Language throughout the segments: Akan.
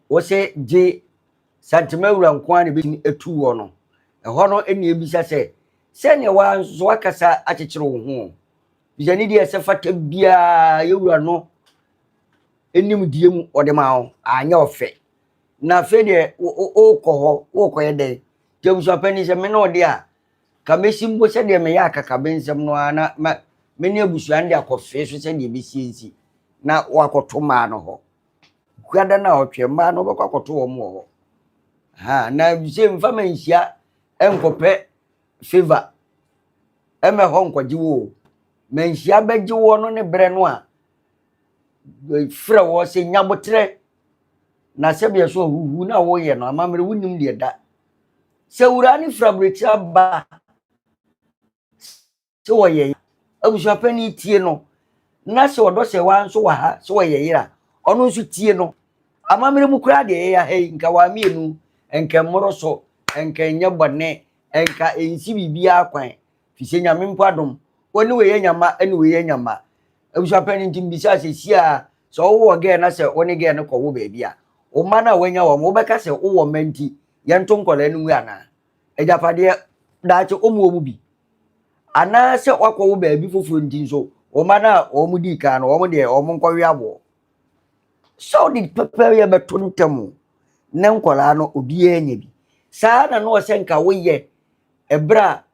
Wose gye Santema wura nko ara na ebetumi atu wɔ no. Ɛhɔ no na ebisa sɛ, sɛnea woa nso woakasa akyekyere wo ho o. Bisa ne deɛ ɛsɛ fata biara yɛ wura no nimdeɛ mu ɔde ma wo, anyɛ ɔfɛ. Na afei deɛ wokɔ hɔ, wokɔyɛ dɛn? Nti abusuapanin sɛ me ne wo de a, ka mɛsi mpo sɛdeɛ meyɛ akakabensɛm no ara na ma me ne abusua no de akɔfee so sɛdeɛ ɛbɛsie nsi na wakɔto mmaa no hɔ. Kuada no a ɔtwe mmaa no wobɛkɔ akɔto wɔn wɔ hɔ. Ha na sɛ mfa ma nhyia nkɔpɛ favor ɛmɛ hɔ nkɔgye wo o. Ma nhyia bɛgye woɔ no ne berɛ no a frɛ wɔ sɛ nyaboterɛ na sɛdeɛ so ahuhu no a woyɛ no amammerɛ wonim deɛ da. Sɛ wuraa no firi aburokyire aba sɛ ɔyɛ abusuapanin tie no na sɛ ɔdɔ sɛ waa nso wɔ ha sɛ ɔyɛ yere a ɔno nso tie no. Amammerɛ mu koraa deɛ yɛyɛ ha yi nka waa mmienu nka mmoro so nka nyɛ bɔne nka nsi biribiara kwan fi sɛ Nyame mpo adom wɔne wei anya mma ɛne wei anya mma. Abusuapanin nti mbisa sɛ siaa sɛ ɔwowɔ gɛɛ na sɛ wo ne gɛɛ no kɔwo baabi a wo mma no a woanya wɔn wobɛka sɛ wowɔ mma nti yɛnto nkwadaa no ngu anaa? Agyapadeɛ daakye wɔn wɔ mu bi. Anaasɛ wakɔwo baabi foforɔ nti nso wɔn mma no a wɔn dii kan no wɔn deɛ wɔn nkɔwe aboɔ. Sɛ wode pɛpɛyɛ bɛto ntam ne nkwadaa no obiara nya bi. Saa na na ɔsɛ nka woyɛ ɛberɛ a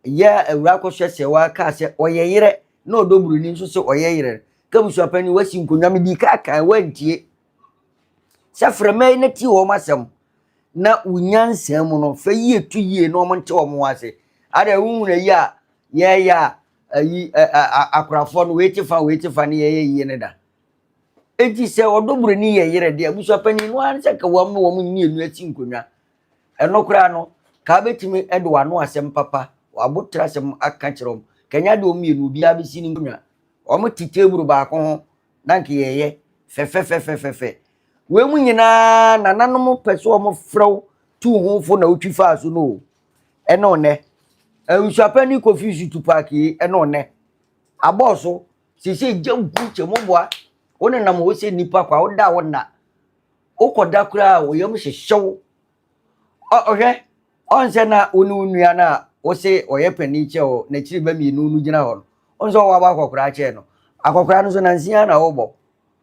yɛ awura akɔhwɛ sɛ waka sɛ ɔyɛ yerɛ na ɔdɔ buroni nso sɛ ɔyɛ yerɛ. Ka busuapanin wasi nkonnwa medi kaa kan wantie. Sɛ frɛma yi na tie wɔn asɛm na wo nyansa mu no fa yie to yie na wɔn nte wɔn ho ase. Ada wohunu ayi a yɛyɛ a ayi akorafoɔ no wei te fa wei te fa ne yɛyɛ yie no da. Enti sɛ ɔdɔ buroni yɛ yerɛ deɛ abusuapanin no ara sɛ ka wɔn wɔn mmienu asi nkonnwa. Ɛno koraa no ka bɛtumi de w'ano asɛm papa w'abotra asɛm aka kyerɛ wɔn. Kanya de wɔn mmienu obiara bɛsi ne nkonnwa. Wɔn te table baako ho na nka yɛyɛ fɛfɛfɛfɛfɛ. Wei mu nyinaa nananom pɛ sɛ wɔn frɛ wo tu ho fo na wotwi faa so no o. Ɛne ɔnɛ. Abusuapanin Kofi Sutu Park yi ɛne ɔnɛ. Abɔɔ so sese gya gu kyɛ mu boa. Wo nenam hɔ sɛ nipa kwa woda wo nna. Wokɔda koraa wo yam hyehyɛ wo. Ɔhwɛ ɔnsɛ na wo ne wo nua no a wose ɔyɛ panin kyɛ wo n'akyiri ba mmienu no gyina hɔ no. Ɔnsɛ ɔwɔ abɔ akɔkoraa kyɛɛ no. Akɔkoraa no nso nansa ara na wobɔ.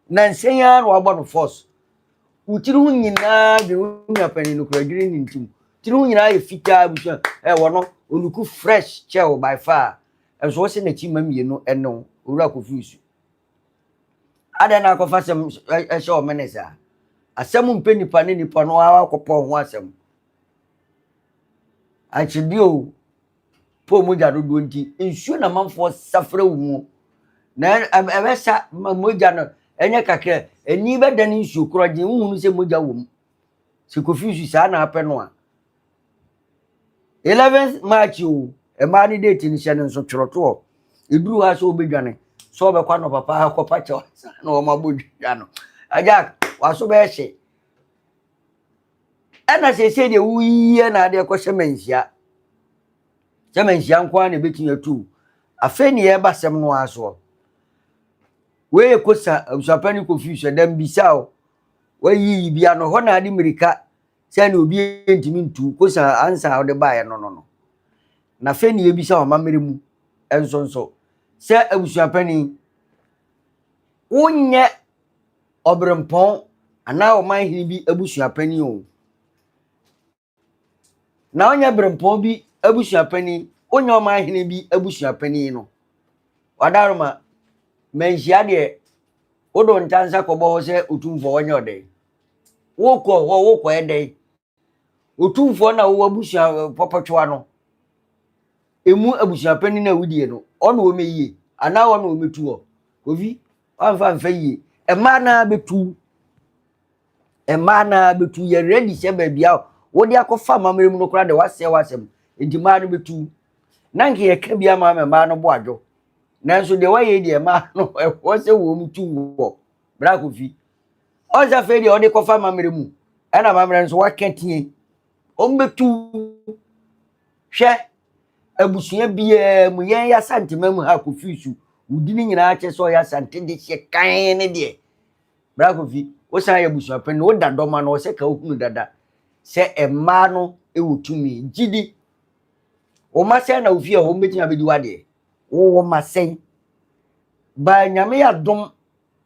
Nansa yi ara na wabɔ no force. Wo tiri ho nyinaa dwene wo nua panin no koraa dwene ne ntim. Tiri ho nyinaa yɛ fitaa abusua. Ɛwɔ no oluku fresh kyɛ wo by far. Nso wose n'akyi mma mmienu ɛne wo Owura Kofi Osu. Adɛn na akɔfa asɛm ɛhyɛ wo mene saa? Asɛm mpɛ nipa ne nipa no ara akɔpɔ ho asɛm. Akyede o, po mogya dodoɔ nti nsuo na manfoɔ sa frɛ wo mu. Na ɛbɛsa ma mogya no ɛnyɛ kakra ani bɛdane nsuo korɔgye wohunu sɛ mogya wɔ mu. Sɛ Kofi Nsu saa na apɛ no a. 11th March o, mmaa no date no hyɛ no nso twerɛtoɔ. Ɛduru hɔ a sɛ wobɛdwane, sɛ wobɛkɔ anɔpa paa akɔpa kyɛw ansa na wɔn abɔ dwa no. Agya, waso bɛyɛ hye. Ɛna seesei deɛ woyiyɛ na adeɛ kɔhyɛ manhyia. Sɛ manhyia nko ara na ɛbɛtumi atu. Afei ne yɛreba sɛm no ara soɔ. Wei yɛ kosa abusuapɛn Kofi sɛ dɛm bisa o. Wayiyi bia no hɔ na ade mmirika sɛ ne obi ntumi ntu kosa ansa a ɔde baeɛ no no no. Na afei ne yɛbisa wɔ amammerɛ mu nso nso sɛ abusuapanin wonyɛ ɔberempɔn anaa ɔman hene bi abusuapanin o. Na wonyɛ berempɔn bi abusuapanin, wonyɛ ɔman hene bi abusuapanin no. Wadaroma, manhyia deɛ wode wo ntansa kɔbɔ hɔ sɛ otumfoɔ wɔnyɛ ɔdɛn. Wokɔ hɔ wokɔyɛ dɛn? Otumfoɔ na wowɔ abusua pɔpɔtwoa no, emu abusuapanin a wodie no, ɔna wɔmɛyie anaa ɔna wɔmɛtu hɔ. Kofi, wamfa mfa yie. Mmaa no ara bɛtu. Mmaa no ara bɛtu. Yɛ ready sɛ baabi a wode akɔfa amammerɛ mu no koraa de wasɛe w'asɛm. Nti mmaa no bɛtu. Na nka yɛka bi ama ama mmaa no bo adwo. Nanso deɛ wayɛ yi deɛ mmaa no ɛwɔ sɛ wɔn tu wɔ. Bra Kofi. Ɔnsɛ afei deɛ ɔde kɔfa amammerɛ mu. Ɛna amammerɛ nso waka tie. Wɔn bɛtu. Hwɛ abusua biara mu yɛn yɛ Asantema mu ha Kofi su. Wodi ne nyinaa kyɛ sɛ ɔyɛ Asante de hyɛ kan ne deɛ. Bra Kofi. Wosan yɛ abusuapanin, woda dɔm ano, ɔsɛ ka wohunu dada sɛ mmaa no wɔ tumi. Gyidi. Wo mma sɛn na wofie hɔ wɔbɛtumi abɛdi w'adeɛ? Wowɔ mma sɛn? Baa Nyame yɛ adom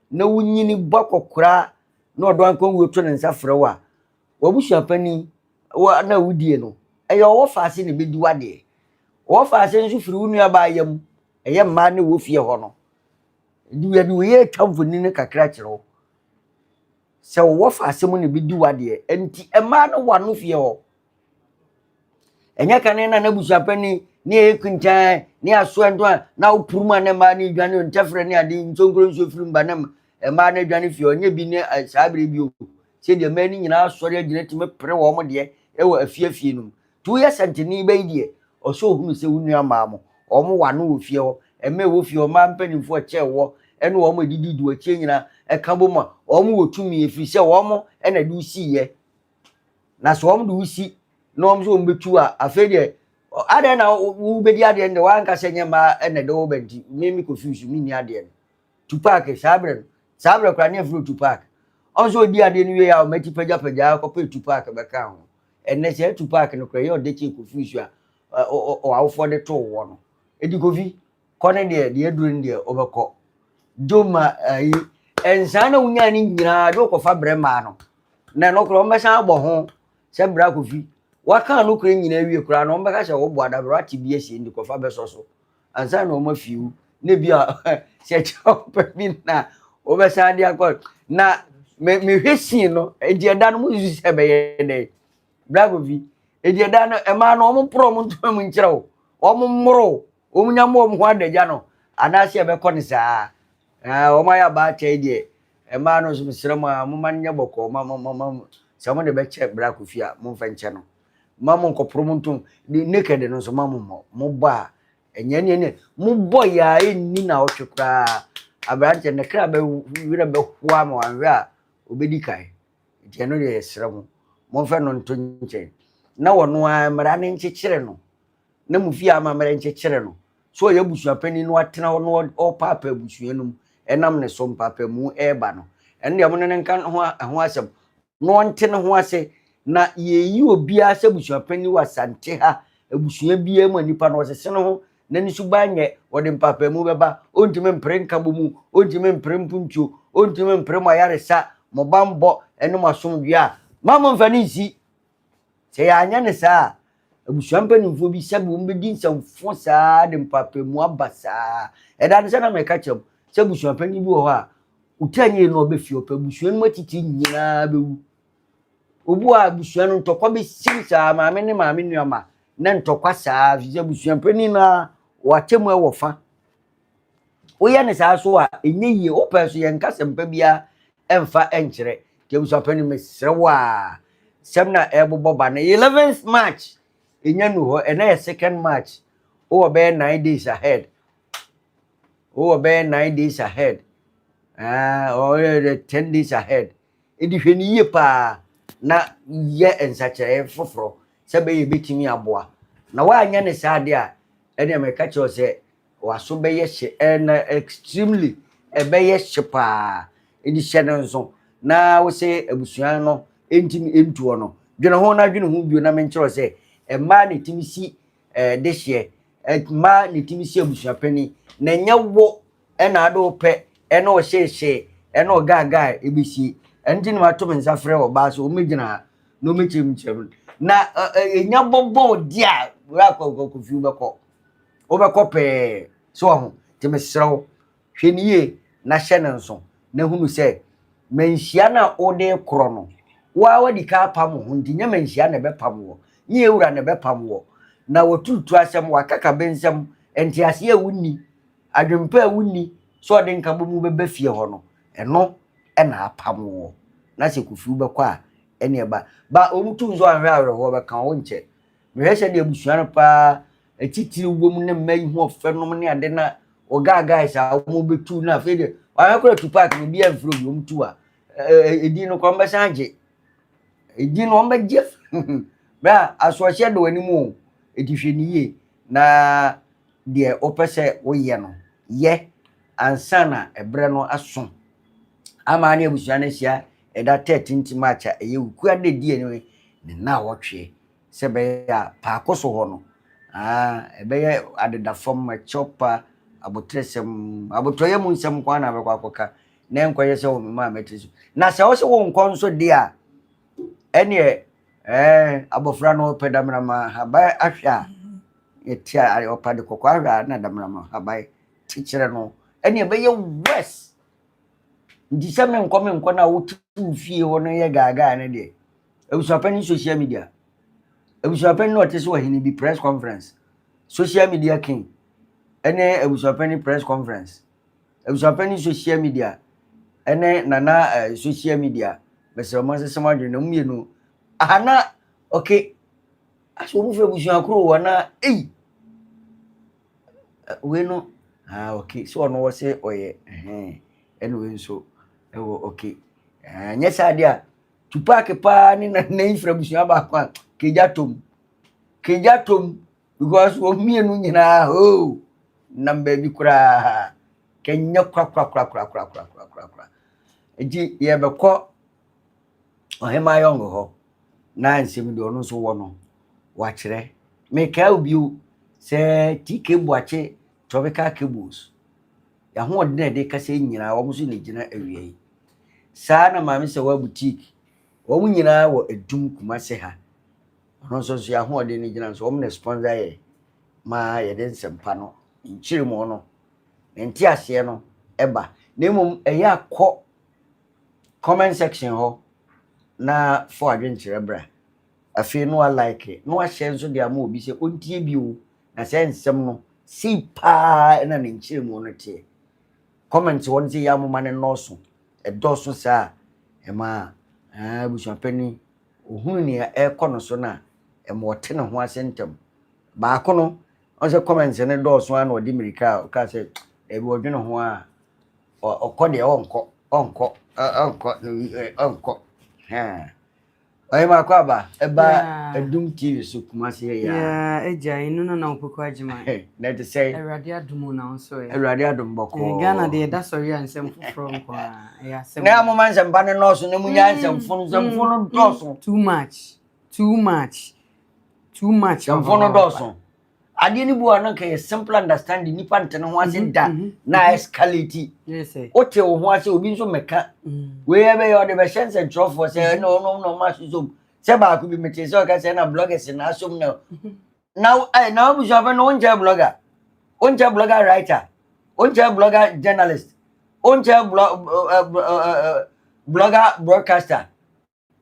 na wonyini bɔ akɔkoraa na ɔdɔ ankɔnwuo to ne nsa frɛ wo a, w'abusuapanin na wodie no, ɛyɛ ɔwɔ faase na ɛbɛdi w'adeɛ. Ɔwɔ faase nso firi wo nuabaa yam, ɛyɛ mmaa ne wɔ fie hɔ no. Yɛde wei atwa mfonini no kakra kyerɛ wo sɛ wowɔ faase mu na ɛbɛdi w'adeɛ. Nti mmaa no wɔ ano fie hɔ. Ɛnyɛ kane na n'abusuapanin ne ɛyɛ kuntan ne asoɛ nto a na wopuru mu a na mmaa no dwane ntɛfrɛ ne ade nsonkoro nsuo firi mu ba na mmaa no adwane fie hɔ. Ɛnyɛ bi ne saa berɛ bio. Sɛdeɛ mmaa no nyinaa asɔre agyina tumi pere wɔn deɛ wɔ afie afie no mu. Nti woyɛ sɛntene bɛyi deɛ ɔsɛ ohunu sɛ wo nua mmaa mo wɔn wɔ ano wɔ fie hɔ. Mmaa ɛwɔ fie hɔ, mmaa mpanimfoɔ ɛkyɛ wɔ ɛne wɔn ɛdidi di wɔn akyie nyinaa ɛka bɔ mu a wɔn wɔ tumi ɛfiri sɛ wɔn ɛna de wo siiɛ. Na sɛ wɔn de wo si na wɔn nso wɔn bɛtu a afei deɛ adɛn na wobɛdi adeɛ no deɛ woanka sɛ nyɛ mmaa ɛna ɛde wo ba nti me me kɔfii so menni adeɛ no. Tupac saa berɛ no saa berɛ koraa ne yɛfrɛ no Tupac. Ɔn sɛ ɔdi adeɛ no wie a ɔma ti pagyapagya kɔpɛ Tupac bɛka ho. Ɛnnɛ sɛ Tupac no koraa ɛyɛ ɔde kyɛ Kofi so a ɔawofoɔ de too wɔ no. Ɛdi Kofi kɔ ne deɛ deɛ aduro no deɛ wobɛkɔ. Dwoma ayi nsaa na wonyaa ne nyinaa de wokɔfa brɛ maa no. Na ɛno koraa wɔbɛsan abɔ ho sɛ bra Kofi waka no koraa nyinaa wie koraa no wɔbɛka sɛ woboa da berɛ wate bi asie nti kɔfa bɛsɔ so ansa na wɔn afi wo na bi a sɛ kyɛw pɛ bi na wɔbɛsan de akɔ na mehwɛ scene no eti ɛda no mo susu sɛ ɛbɛyɛ dɛ bra Kofi eti ɛda no ɛmaa no wɔn porɔ wɔn ntoma mu nkyerɛ wo wɔn mmoro wɔn nya mo wɔn ho adagya no anaasɛ ɛbɛkɔ ne saa wɔn ayɛ abaata yi deɛ mmaa no nso mesrɛ mo a mo ma no nyɛ bɔkɔɔ ma ma ma ma sɛ mo de bɛkyɛ bra Kofi a mo mfa nkyɛ no ma mo nkɔporo mo ntom naked no nso ma mo mmɔ mo bɔ a ɛnyɛ ne ne mo bɔ yɛ a ɛnni na ɔtwe koraa aberanteɛ ne kra bɛ werɛ bɛhoa ma wanhwɛ a obɛdi kan nti ɛno deɛ yɛsrɛ mo momfɛ no nto nkyɛn na wɔno ara mmara ne nkyekyere no na mo fie amammerɛ nkyekyere no so ɔyɛ abusuapanin no atena hɔ na ɔpaapa abusua no mu ɛnam ne so mpaapamu ɛreba no ɛno deɛ mo ne ne nka ho ho asɛm na ɔnte ne ho ase na yɛyi obiara sɛ abusuapanin wɔ Asante ha abusua biara mu a nipa no ɔsese ne ho na ne suban nyɛ wɔde mpaapaemu bɛba ɔntumi mpere nkabɔ mu ɔntumi mpere mpuntuo ɔntumi mpere mo ayaresa mo bambɔ ɛne mo asomdwoeɛ a ma mo mfa ne nsi sɛ yɛanyɛ ne saa a abusua mpanimfoɔ bi sɛbi wɔn bɛdi nsɛmfo saa de mpaapaemu aba saa ɛda no sɛ na mɛka kyɛm sɛ abusua panin bi wɔ hɔ a wotwa nyie no ɔbɛfie ɔpɛ abusua no mu atitiri nyinaa bɛwu obi wɔ abusua no ntɔkwa bɛsiw saa maame ne maame nnuama na ntɔkwa saa fi sɛ abusua panin no a wɔakyɛ mu ɛwɔ fa woyɛ ne saa so a ɛnyɛ yie wopɛ so yɛn nkasɛmpa biara ɛmfa ɛnkyerɛ nti abusua panin mesrɛ wo a sɛm na ɛbobɔ ba no 11th March ɛnya nu hɔ ɛnɛ yɛ 2nd March wowɔ bɛyɛ 9 days ahead wowɔ bɛyɛ 9 days ahead ɔyɛ 10 days ahead ɛdi hwɛ no yie paa na yɛ nsakyerɛeɛ foforɔ sɛ bɛyɛ bɛtumi aboa na woanyɛ ne saa adeɛ a ɛdeɛ mɛka kyerɛ sɛ waso bɛyɛ hye ɛna extremely ɛbɛyɛ hye paa ɛdi hyɛ no nso na wo sɛ abusua no ɛntumi ɛntuɔ no dwene ho na dwene ho bio na menkyerɛ sɛ mmaa na ɛtumi si de hyeɛ mmaa na ɛtumi si abusua panin na ɛnyɛ wo ɛna ade wo pɛ ɛna ɔhyehyɛ ɛna ɔgaagaa ɛbɛsie ɛno nti na mato me nsa frɛ ɔbaa so ɔmmɛgyina ha na ɔmmɛkyerɛ mu kyerɛ mu na ɛnya bɔbɔ di a wura akɔkɔfi wobɛkɔ wobɛkɔ pɛɛ so ɔho nti mesrɛ wo hwɛ ne yie na hyɛ ne nso na hunu sɛ manhyia no a wode korɔ no woa wadi ka apam wo ho nti nyɛ manhyia na ɛbɛpam wɔ nyɛ ewura na ɛbɛpam wɔ na wɔturutu asɛm wakaka bensɛm nteaseɛ a wonni adwempa a wonni sɛ ɔde nkabɔ mu bɛba fie hɔ no ɛno ɛna apam wɔ na sɛ Kofi wobɛkɔ a ɛne ɛba ba wɔn tu nso ahwɛ awerɛhoɔ bɛka wo nkyɛ mehwɛ sɛ deɛ abusua no paa atitiri wɔ mu ne mma yi ho ɔfɛ nom ne ade na ɔgaagae saa wɔn bɛtu na afei deɛ wɔahwɛ koraa Tupac no obi amfiri obi wɔn tu a ɛdin no koraa wɔn bɛsan agye ɛdin no wɔn bɛgye bra asoɔhyɛ de wɔn anim o eti hwɛ ne yie na deɛ wɔpɛ sɛ woyɛ no yɛ ansa na ɛbrɛ no aso ama ne abusua no ahyia. ɛda 13th March a ɛyɛ Wukua da di anim ne nnawɔtwe sɛ ɛbɛyɛ a paako so hɔ no, ah, ɛbɛyɛ adeda fam, ɛkyɛw pa, abotrɛsɛm, abotɔyɛ mu nsɛm nko ara na abɛkɔ akɔka na ɛnkɔyɛ sɛ wɔn a mɛte so. Na sɛ wɔsɛ wɔnkɔ nso deɛ a, ɛneɛ ɛɛ abɔfra no ɔpɛ damerama haban ahwɛ a, yɛte a ɔpa de kɔkɔɔ ahwɛ a na damerama haban te kyerɛ no, ɛneɛ ɛbɛyɛ worse. Nti sɛ menkɔ menkɔ no a wote wo fie hɔ no yɛ gaagaa no deɛ, abusuapanin social media, abusuapanin na ɔte sɛ ɔhene bi press conference, social media king ɛne abusuapanin press conference, abusuapanin social media ɛne nana eh, social media bɛsrɛ mo asesɛ mo adwene na mo mmienu aha na okay asɛ wɔn fɛ abusua koro wɔ na ei wei no ah okay sɛ ɔno wɔ sɛ ɔyɛ ɛhɛn ɛna wei nso ɛwɔ okay ɛnyɛ saa deɛ a Tupac paa ne Nana yi firi abusua baako a kegya tom kegya tom because wɔn mmienu nyinaa hoo nam baabi koraa kɛnyɛ korakorakorakorakorakorakorakora nti yɛbɛkɔ ɔhemaa yɔngo hɔ na nsɛm deɛ ɔno nso wɔ no wakyerɛ mekae wo bio sɛ TK Boakye Tropical Cables Y'ahoɔden a yɛde kasa yi nyinaa wɔn nso na egyina awia yi. Saa na Maame Sɛwa Boutique, wɔn nyinaa wɔ Adum Kumasi ha. Ɔno nso nso y'ahoɔden no gyina nso wɔn na sponsor yɛ ma yɛde nsɛmpa no nkyerɛmu no ne nteaseɛ no ɛba. Na mmom ɛyɛ akɔ comment section hɔ na fo adwenkyerɛ bra. Afei na wa like na wahyɛ nso de ama obi sɛ ɔntie bi o na sɛ nsɛm no sei paa na ne nkyerɛmu no teɛ. Comment hɔ no sɛ yɛ amoma no nnɔɔso, ɛdɔɔso saa a ɛma abusuapanin ohunu nea ɛrekɔ no so no a ɛma ɔte ne ho ase ntɛm. Baako no, ɔn sɛ comments no dɔɔso a na ɔde mmirika a ɔkaa sɛ dabi ɔdwene ho a ɔkɔ deɛ ɔnkɔ ɔnkɔ ɔnkɔ ɔnkɔ. Ɔyɛ maakɔ aba ɛba Adum TV so Kumasi yɛ yaa. Yeah, agya inu no na opoku agyima. Na ɛte sɛ. Awurade adum na wo so ɛ. Awurade adum bɔkɔɔ. Ghana deɛ ɛda sɔre a nsɛm foforɔ nko a ɛyɛ asɛm. Na mo ma nsɛmpa no nɔɔso na mo nya nsɛmfo no nsɛmfo no dɔɔso. Too much, too much, too much. Nsɛmfo no dɔɔso. Adeɛ no bi wɔ no nka yɛ simple understanding nipa nte ne ho ase mhm, da mhm, na mhm. escalate wote wo ho ase obi nso mmɛka wei ɛbɛyɛ ɔde bɛhyɛ nsɛntwerɛfoɔ sɛ ɛna ɔno na ɔma asosom sɛ baako bi mete sɛ ɔka sɛ na bloggers na asom na na ɛ na abusuafo no wonkyɛ blogger wonkyɛ blogger writer wonkyɛ blogger journalist wonkyɛ blogger broadcaster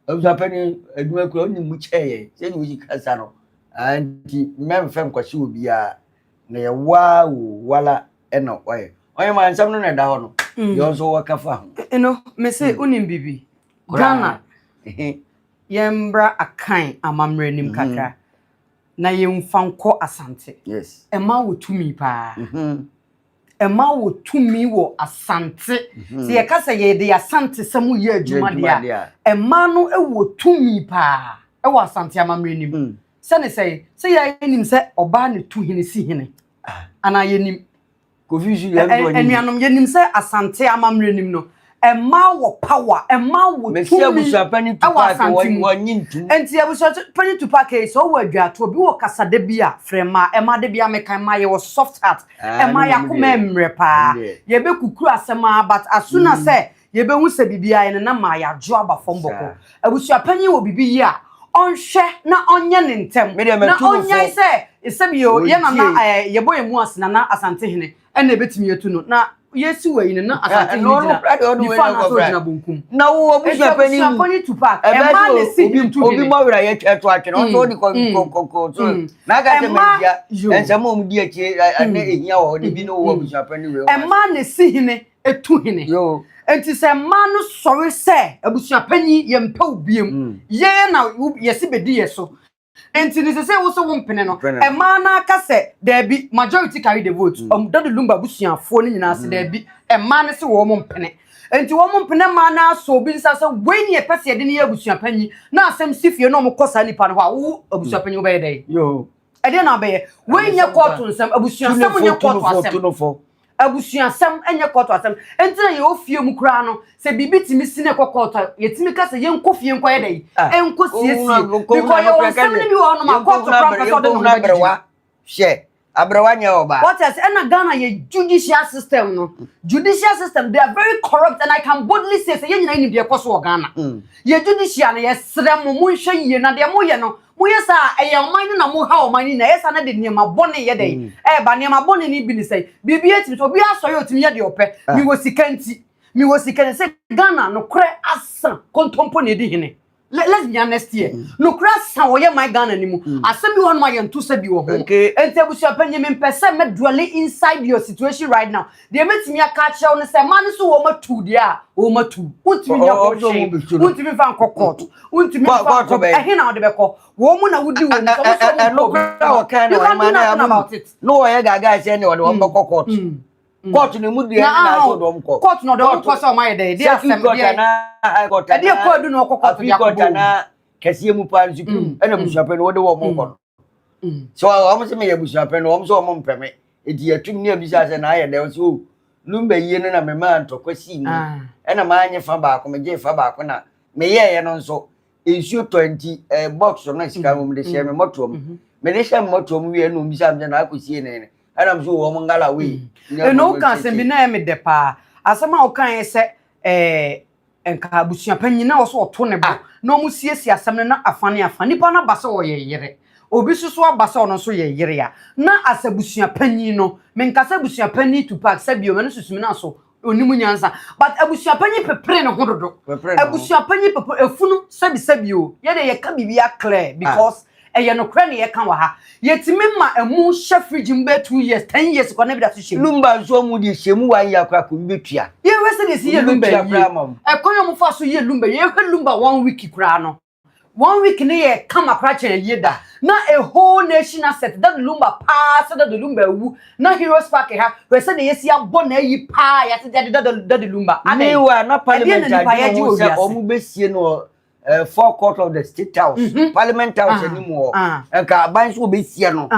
Abusuapanin, adwuma kura wonim mu kyɛn yɛn sɛdeɛ wosi kasa no nti mɛmfɛ nkɔhyɛ obiara na yɛwoa wo wala ɛna ɔyɛ ɔyɛ ma nsɛm no na ɛda hɔ no mm. deɛ ɔnso wɔka fa ho ɛno mese mm. wonim biribi Ghana yɛmbra akan amammerɛ nim mm-hmm. kakra na yɛmfa nkɔ Asante ɛma wɔ tumi paa mm-hmm. ɛma wɔ tumi wɔ Asante. Mhm. Sɛ yɛka sɛ yɛde Asante sɛm yɛ adwuma deɛ a, ɛma no wɔ tumi paa ɛwɔ Asante amammerɛ nim. Mm. Sɛne sɛ sɛ yɛnim sɛ ɔbaa ne tu hene si hene ah. anaa yɛnim. Anuanom yɛnim sɛ Asante amammerɛ nim no ɛma wɔ power ɛma wɔ tumi ɛwɔ Asante mu. Nti abusuapanyin Tupac yi sɛ ɔwɔ adwato obi wɔ kasada bi a frɛ mmaa ɛma de bi a meka mmaa yɛwɔ soft heart Ɛma y'akoma mmerɛ paa. Yɛbɛkukuru asɛm ara but as soon as sɛ yɛbɛhu sɛ biribi ayɛ no na ma yɛadwo aba fam bɔkɔ. Abusua panyin wɔ biribi yi a, ɔnhwɛ na ɔnyɛ no ntɛm na ɔnnyae sɛ sɛbi o yɛ nana ɛɛ yɛbɔ yɛn mu ase nana Asantehene ɛna ɛbɛtumi atu no na yɛsi wɔ yi no na Asantehene gyina nifa anaasɛ ɔgyina bonkum. Na wo abusua panyin mu. Abusua panyin Tupac ɛmaa na esi obi obi mɔwura yɛ twɛ to atwene ɔsɔ ɔdi kɔ kɔ kɔ so n'aka sɛ mɛntia nsɛm a wɔn di akyire ɛne ehia wɔ hɔ de bi ne wɔ abusua panyin wei. Ɛmaa na esi hene etu hene. Nti sɛ mmaa no sɔre sɛ abusua panyin yɛn mpɛ wo biem yɛn na yɛsi bedi yɛ so. Nti no sese wo se wo mpene no, ɛmaa no aka sɛ daabi, majority carry the vote. Mm. Um, Daddy Lumba abusuafoɔ no nyinaa se mm. daabi, ɛmaa no se wɔn mpene. Nti wɔn mpene maa no asɔ obi nsa sɛ wei ne ɛpɛ sɛ yɛde no yɛ abusuapanyin na asɛm si fie na wɔn kɔ saa nipa no hɔ a wo abusuapanyin wobɛyɛ dɛn? Ɛdeɛ na abɛyɛ. Wei nyɛ kɔɔto nsɛm, abusuasɛm nyɛ kɔɔto asɛm. Abusuasɛm nyɛ kɔɔto asɛm. Enti na yɛwɔ fie mu koraa no, sɛ biribi tumi si na ɛkɔ kɔɔto a, yɛtumi ka sɛ yɛnkɔ fie nkɔyɛ dɛn? Ah, Nkɔ siesie. kɔhunu Because ano yɛwɔ koraa ka nsɛm no sɛ bi wɔ hɔnom a kɔɔto yɛnkɔhunu koraa mpɛ sɛ ɔde ne ho yɛnkɔhunu bɛgyegye mu. aberewa. Hwɛ, aberewa nyɛ ɔbaa. What else? Ɛna Ghana yɛ judicial system no. Judicial system, they are very corrupt and I can boldly say sɛ yɛn nyinaa nim deɛ ɛkɔ so wɔ Ghana. Yɛ judicial no, yɛsrɛ mo, monhwɛ yie na deɛ moyɛ no, moyɛ saa a, ɛyɛ ɔman no na moha ɔman no nyinaa. Ɛyɛ saa na de nneɛma bɔne yɛ dɛn? Ɛɛba. Nneɛma bɔne no bi ne sɛn? Biribi atumi sɛ obi asɔre a otumi yɛ deɛ ɔpɛ. Mewɔ sika nti. Mewɔ sika nti. Sɛ Ghana nokorɛ asa kontompo na edi hene. Let's be honest here. Nokorɛ asa wɔ yɛ man Ghana ni mu. Asɛm bi wɔ hɔnom a yɛnto sɛ bi wɔ ho. Enti abusuapanyin, mempɛ sɛ mɛ dwell inside your situation right now. Deɛ mɛtumi aka akyerɛ wo ne sɛ mmaa no so wɔn atu deɛ a wɔn atu. Wontumi nyɛ ho hwee. Wontumi mfa nkɔ court. Wontumi mfa nkɔ. Ɛhe na wɔde bɛkɔ? Wɔn mu na wodi wɔn mu. Sɛ wɔn sɛ wɔn Ɛno koraa wɔka You can do nothing about it. No wɔyɛ gaga sɛ ne wɔde wɔn bɛkɔ court. Court ne mu deɛ na aso de wɔn kɔ. Court na ɔde wɔn kɔ sɛ wɔn ayɛ dɛ. Ɛdeɛ asɛm deɛ. High court. Ɛdeɛ kɔ adu na ɔkɔ court de Appeal court akɔbɔ. Anaa kɛseɛ mu paa supreme ɛna busuapɛ no wɔde wɔn kɔ no. So wɔn sɛ meyɛ busuapɛ no, wɔn sɛ wɔn mpɛ me. Eti yɛtum ne abisa sɛ na ayɛ dɛ wɔn sɛ o Lumba yie no na mema ntɔkwa sii mu. Ɛna maa nye fa baako, megye fa baako na meyɛɛyɛ no nso nsuo tɔ nti box no sika mu mede hyɛ me mmɔtoɔ mu. Mede hyɛ me mmɔtoɔ mu wie ɛna ombisa me sɛ na akɔsie ne ne ɛna m so wɔn ngala wei. Ɛna woka asɛm bi na ɛyɛ me dɛ paa. Asɛm a woka yɛ sɛ nka abusuapanyin na ɔso ɔto ne bo na ɔmo siesie asɛm no na afa ne afa nipa no aba sɛ ɔyɛ yere, obi nso so aba sɛ ɔno nso yɛ yere a, na asɛ abusuapanyin no, menkasa abusuapanyin Tupac sɛ bio mɛno susumi na so onim nyansa, but abusuapanyin pepere ne ho dodo. Abusuapanyin pepere efunu sɛbisɛbi o, yɛde yɛka biribi clear because ɛyɛ nokorɛ ne yɛka wɔ ha. Yɛtumi ma ɛmu hyɛ fridge mu bɛyɛ 2 years, 10 years kɔ na bi da so hyɛ mu. Lumba nso mu de hyɛ mu wa yɛ akora kò bi bɛtua. Yɛhwɛ sɛ de si yɛ Lumba yie, ɛkwan yɛ mo fa so yɛ Lumba. Yɛhwɛ Lumba one week koraa no, one week ne yɛ kama koraa kyɛn yie da na a whole nation asset Daddy Lumba paa sɛ Daddy Lumba awu na Heroes Park ha. Hwɛ sɛ de yɛsi abɔ na ayi paa yɛate de Daddy Lumba. Meanwhile na parliament adwene ho sɛ ɔmo bɛsie no forecourt of the State House, Parliament House anim hɔ. Nka aban nso wɔbɛsie no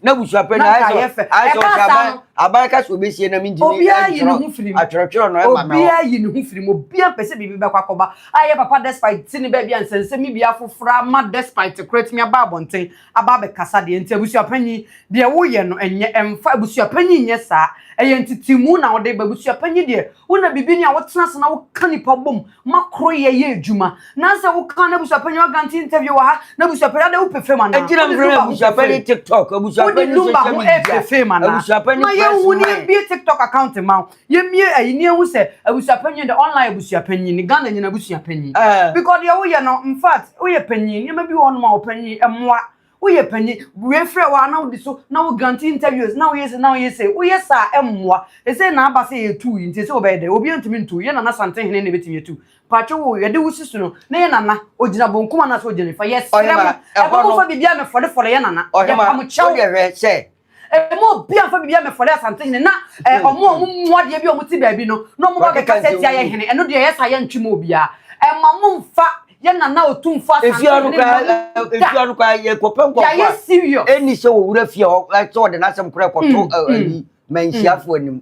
na busuapɛ na ayɛ sɛ ɔsɛ aban ka sɛ wɔbɛsie na mentumi. Obiara yi ne ho firi mu. Atwerɛtwerɛ no ɛma me hɔ. Obiara yi ne ho firi mu. Obiara mpɛ sɛ biribi bɛkɔ akɔba ayɛ papa Despite ti ne baabi a nsɛnsɛm bi afoforɔ ama Despite kora tumi aba abɔnten aba abɛkasa deɛ. Nti abusuapanyin, deɛ woyɛ no ɛnyɛ ɛmfa abusuapanyin nyɛ saa. Ɛyɛ ntetimu na wɔde ba abusuapanyin deɛ wona biribi ni a wotena ase na woka nipa bom ma koro yɛ yɛ adwuma na sɛ woka na abusuapanyin wa grant interview wɔ ha na abusuapanyin ade wopɛ fam anaa? Ɛgyina mfrɛ abusuapanyin TikTok, abusuapanyin social media, wode Lumba ho ɛpɛ fam anaa? Abusuapanyin. Ma yɛnhu ne yɛmbie TikTok account ma wo, yɛmmie ayi ne yɛhu sɛ abusuapanyin de online abusuapanyin ne Ghana nyina abusuapanyin, because deɛ woyɛ no, in fact, woyɛ panyin, nneɛma bi wɔ hɔnom a wɔpanyin ɛmmoa. Woyɛ panyin wei frɛ wa na wodi so na wo grant interviews na woyɛ sɛ na woyɛ sɛ woyɛ saa ɛmmoa. Ɛsɛ na aba sɛ yɛtu yi nti sɛ wɔbɛyɛ dɛ obi ntumi ntu yɛ Nana Santehene na ebɛtumi atu patwe wo yɛde wo si so no na yɛ Nana ogyina bonkum anaasɛ ogyina nifa. Yɛsrɛ mo, ɛbɛ mo fa biribi a mefɔlefɔle yɛ Nana, yɛpa mo kyɛw. Hwɛ sɛ ɛmu obi anfa biribi a mefɔle Asantehene na ɔmo a ɔmo mu adeɛ bi a ɔmo te baabi no na ɔmo ba bɛka sɛ tia yɛ hene. Ɛno deɛ yɛ sa yɛ ntwi mu obiara ɛma mo nfa yɛ Nana Otumfo Asantehene na mo da. Efia no kora yɛkɔpɛ nkɔfo. Yɛayɛ serious. Ɛni sɛ wɔwura fie hɔ sɛ ɔde n'asɛm kora kɔto ayi manhyiafo anim.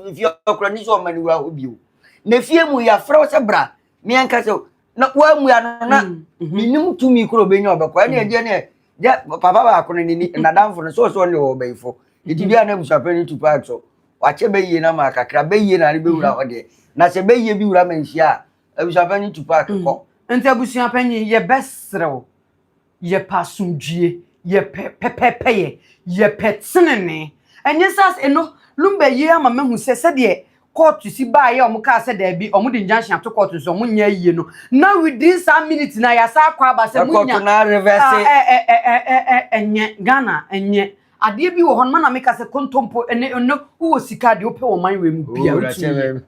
Efia kora ni sɛ ɔma ne wura hɔ bio na fie mu yɛafrɛ wo sɛ bra meɛnka sɛ na woamua no na menim tumi kora ɔbɛnya ɔbɛkɔ. Ɛne ɛdeɛ ne gya papa baako no ne nadamfo no sɛ ɔsɛ ɔne wɔ ɔbɛyifo nti bia na abusuapɛ no tu park so wakyɛ bɛyie no ama kakra bɛyie na ne bɛwura hɔ deɛ na sɛ bɛyie bi wura manhyia a, abusuapɛ no tu park kɔ. Nti abusuapanyin, yɛbɛserew, yɛpɛ asomdwie, yɛpɛ pɛpɛɛpɛyɛ, yɛpɛ tenene. Ɛnyɛ sɛ ɛno Lumba yie ama mahu sɛ sɛdeɛ kɔɔto si baayɛ a ɔmo kaa sɛ daabi, ɔmo de injunction ato kɔɔto nso ɔmo nyɛ yie no na within saa minute na yɛasa akɔ aba sɛ mo nya na reverse. Ɛ ɛ ɛ ɛ ɛ ɛnyɛ Ghana, ɛnyɛ adeɛ bi wɔ hɔ no ma na meka sɛ kontompo ɛne ɛno. Wowɔ sika deɛ wopɛ wɔ man wei mu bia, wotumi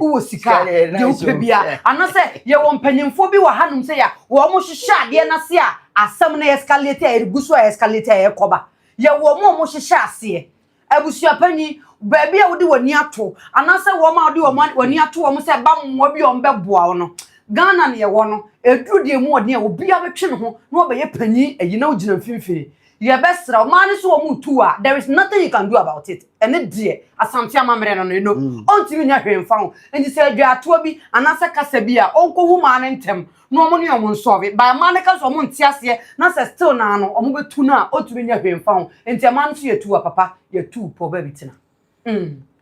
wowɔ sika deɛ wopɛ bia, anasɛ yɛwɔ mpanyinfoɔ bi wɔ hanom sɛ yɛ wɔn mo hyehyɛ adeɛ n'ase a asɛm no escalate a yɛde gu so a escalate a yɛkɔba. Yɛwɔ wɔn a wɔn hyehyɛ aseɛ. Abusuapanyin, baabi a wode w'ani ato anaasɛ wɔn a wode wɔn w'ani ato wɔn sɛ ɛba mmoa bi a wɔn bɛboa wo no, Ghana ne yɛwɔ no, eduru deɛ mu ɔden a obiara bɛtwe ne ho na wɔbɛyɛ panyin ayi na wogyina mfimfini. Yɛbɛsrɛ wo, mmaa no so wɔn tu a, there is nothing you can do about it. Ɛne deɛ Asante amammerɛ no no ɔntumi nyɛ hwee mfa ho. Nti sɛ adwaatoa bi anaasɛ kasa bi a, ɔnkɔhu mmaa no ntɛm na wɔn ne wɔn nsɔre. Ba mmaa no ka sɛ wɔn nte aseɛ na sɛ still naa no wɔn bɛtu no a, ɔntumi nyɛ hwee mfa ho. Nti mmaa no so yɛtu a, papa, yɛtu pɔ baabi tena.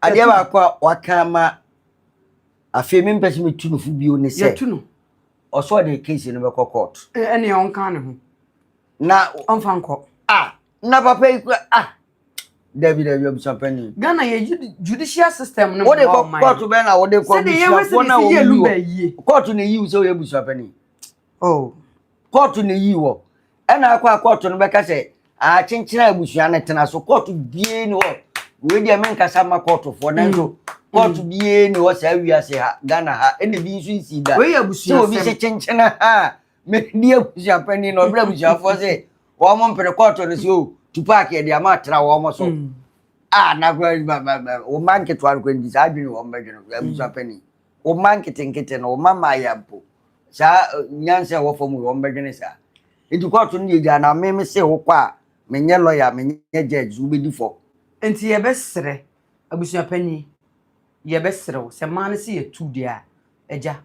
Adeɛ baako a waka ama afei mempɛ sɛ metu no fo bio ne sɛ yɛtu no. Ɔsɛ ɔde case no bɛkɔ court. Ɛne ɔnka ne ho. Na ɔmfa nkɔ. Ah, na papa yi kura, ah, dabi dabi, abusuapanin. Ghana yɛ judicial system no. Wode kɔ court bɛn na wode kɔ? Abusuafoɔ na wɔn yi wɔ court na eyi sɛ oyɛ abusuapanin. Oh. Court na eyi wɔ ɛna akɔ a court no bɛka sɛ akyenkyene abusua no tena so. Court bie ni hɔ wei deɛ, menkasa ma courtfoɔ, nanso court bie ni hɔ saa wiase ha, Ghana ha, ɛna bi nso nsi da Wei yɛ abusua sɛ obi sɛ kyenkyene ha medi abusuapanin na ɔbrɛ abusuafoɔ sɛ wɔn mpere court no sɛ o Tupac yɛ de ama atena wɔn so a na kora wɔn mma nketewa no kora nti saa adwene wɔn bɛdwene abusuapanin, wɔn mma nketenkete no, wɔn mma mmaayɛ mpo saa nyansa a ɛwɔ fam wɔn bɛdwene saa. Nti court no deɛ gya na meme se wo kɔ a, menyɛ lawyer, menyɛ judge, so wobɛdi fɔ. Nti yɛbɛsrɛ abusuapanyin, yɛbɛsrɛ wo sɛ mmaa no sɛ yɛtu deɛ a, agya,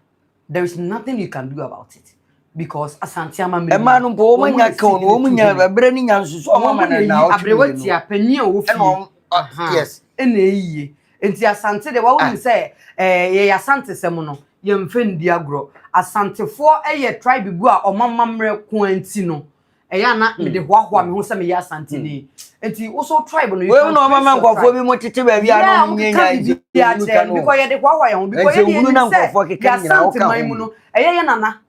there is nothing you can do about it because Asante amammerɛ Ɛmaa no mpo wɔn anya ka no, wɔn nya ɛbrɛ ne nya nso so wɔn ama no na ɔtwe aberewa tia panyin a ɔwɔ fie. Yes. Ɛna eyie nti Asante deɛ wɔn nim sɛ yɛyɛ Asante sɛm no, yɛmfɛ ndi agorɔ. Asantefoɔ yɛ tribe bi a ɔmo amammerɛ ko nti no ɛyɛ ana mede hoahoa me ho sɛ meyɛ Asanteni. Nti woso tribe no, you can na ɔmama nkurɔfoɔ bi mo tete baabi a na ɔmo nyɛ nya nti akyerɛ no because yɛde hoahoa yɛn ho because yɛde yɛnim sɛ yɛ Asante man mu no, ɛyɛ yɛ nana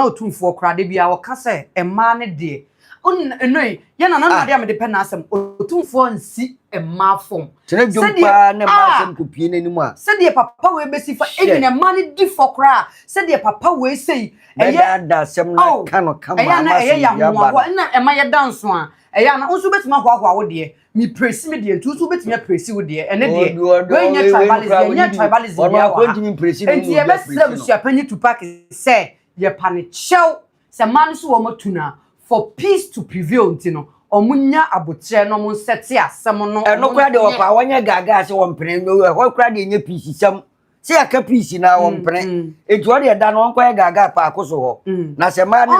Otumfoɔ koraa de bi a ɔka sɛ mmaa ne deɛ ɛno yi yɛ nana no adeɛ a mede pɛ n'asɛm, Otumfoɔ nsi mmaa fam. Tena dwom paa na mmaa asɛm kɔpie n'anim a. Sɛdeɛ papa wei bɛsi fa ɛnyina mmaa no di fɔ koraa, sɛdeɛ papa wei sɛyi ɛyɛ bɛdaada asɛm no ka no kama. Ɛyɛ na ɛyɛ yɛ ahohoahoa ɛna ɛma yɛda nso a, ɛyɛ ana nso wobɛtumi ahoahoa wo deɛ, mepresi me deɛ, nti nso wobɛtumi apresi wo deɛ. Ɛne deɛ wei nyɛ tribalism, yɛnyɛ tribalism bia wɔ ha. Nti yɛbɛsrɛ abusuapanyin Tupac sɛ yɛpa ne kyɛw sɛ mmaa no so wɔn atu na for peace to prevail nti no, ɔmo nya abokyerɛ na ɔmo nsɛte asɛm no. Ɛno koraa deɛ, wɔpa wɔnyɛ gaagaa sɛ wɔmpene ɛhɔ koraa deɛ, nyɛ peace sɛm sɛ yɛaka peace na wɔmpene. Eti ɔde ɛda no ɔnkɔyɛ gaagaa paako so hɔ na sɛ mmaa no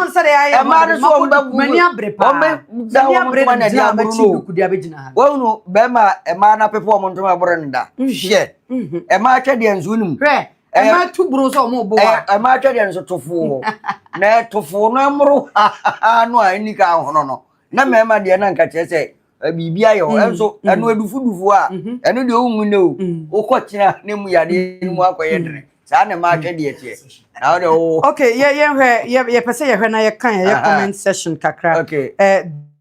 mmaa no so wɔn bɛ m'ani abere paa. Wɔn bɛ da wɔn ntoma na ɛde aboro no wɔn no bɛrima mmaa no apepe wɔn ntoma aboro no da hwɛ mmaa atwa deɛ nso nim. Hwɛ, mmaa tu buro sɛ ɔmo bo wa. Mmaa atwa deɛ nso tofoo na tofoo no ɛmoro no a ɛni ka ahono no na mmarima deɛ na nka kyerɛ sɛ biribi ayɛ hɔ. Ɛnso ɛno adufudufu a ɛno deɛ wohu ne o wokɔ kyena ne mu yadeɛ no mu akɔyɛ dene saa na mmaa atwa deɛ teɛ na wode wo. Okay, yɛ yɛhwɛ yɛ yɛpɛ sɛ yɛhwɛ na yɛka yɛ comment section kakra. Okay.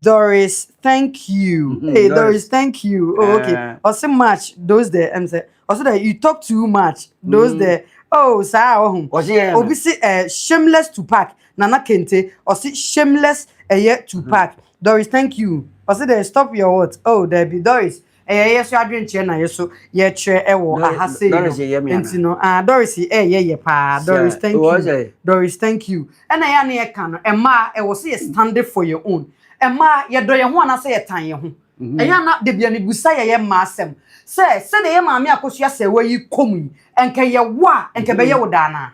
Doris, thank you. Hey Doris, Doris. Thank you. Oh, okay. Ɔse much those there sɛ ɔse that you talk too much those there. Oh, saa ɔho. Ɔse yɛn Obi si shameless Tupac, Nana Kente. Ɔse shameless ɛyɛ Tupac. Doris, thank you. Ɔse there stop your what? Oh, there be Doris. Ɛyɛ yɛ so adwenkyerɛ na yɛ so yɛkyerɛ ɛwɔ aha sei no. Doris yɛ me ana? Nti no, ah, Doris ɛyɛ yɛ paa. Doris, thank you. Doris, thank you. Ɛna yɛ a ne yɛka no, mmaa ɛwɔ sɛ yɛ stand for your own. Mmaa yɛdɔ yɛn ho anaasɛ yɛtan yɛn ho? Ɛyɛ ana de bia ne busa yɛyɛ mmaa asɛm sɛ sɛdeɛ yɛ maame Akosua sɛ wɔyi kɔm yi, ɛnka yɛwo a ɛnka bɛyɛ wo daa naa,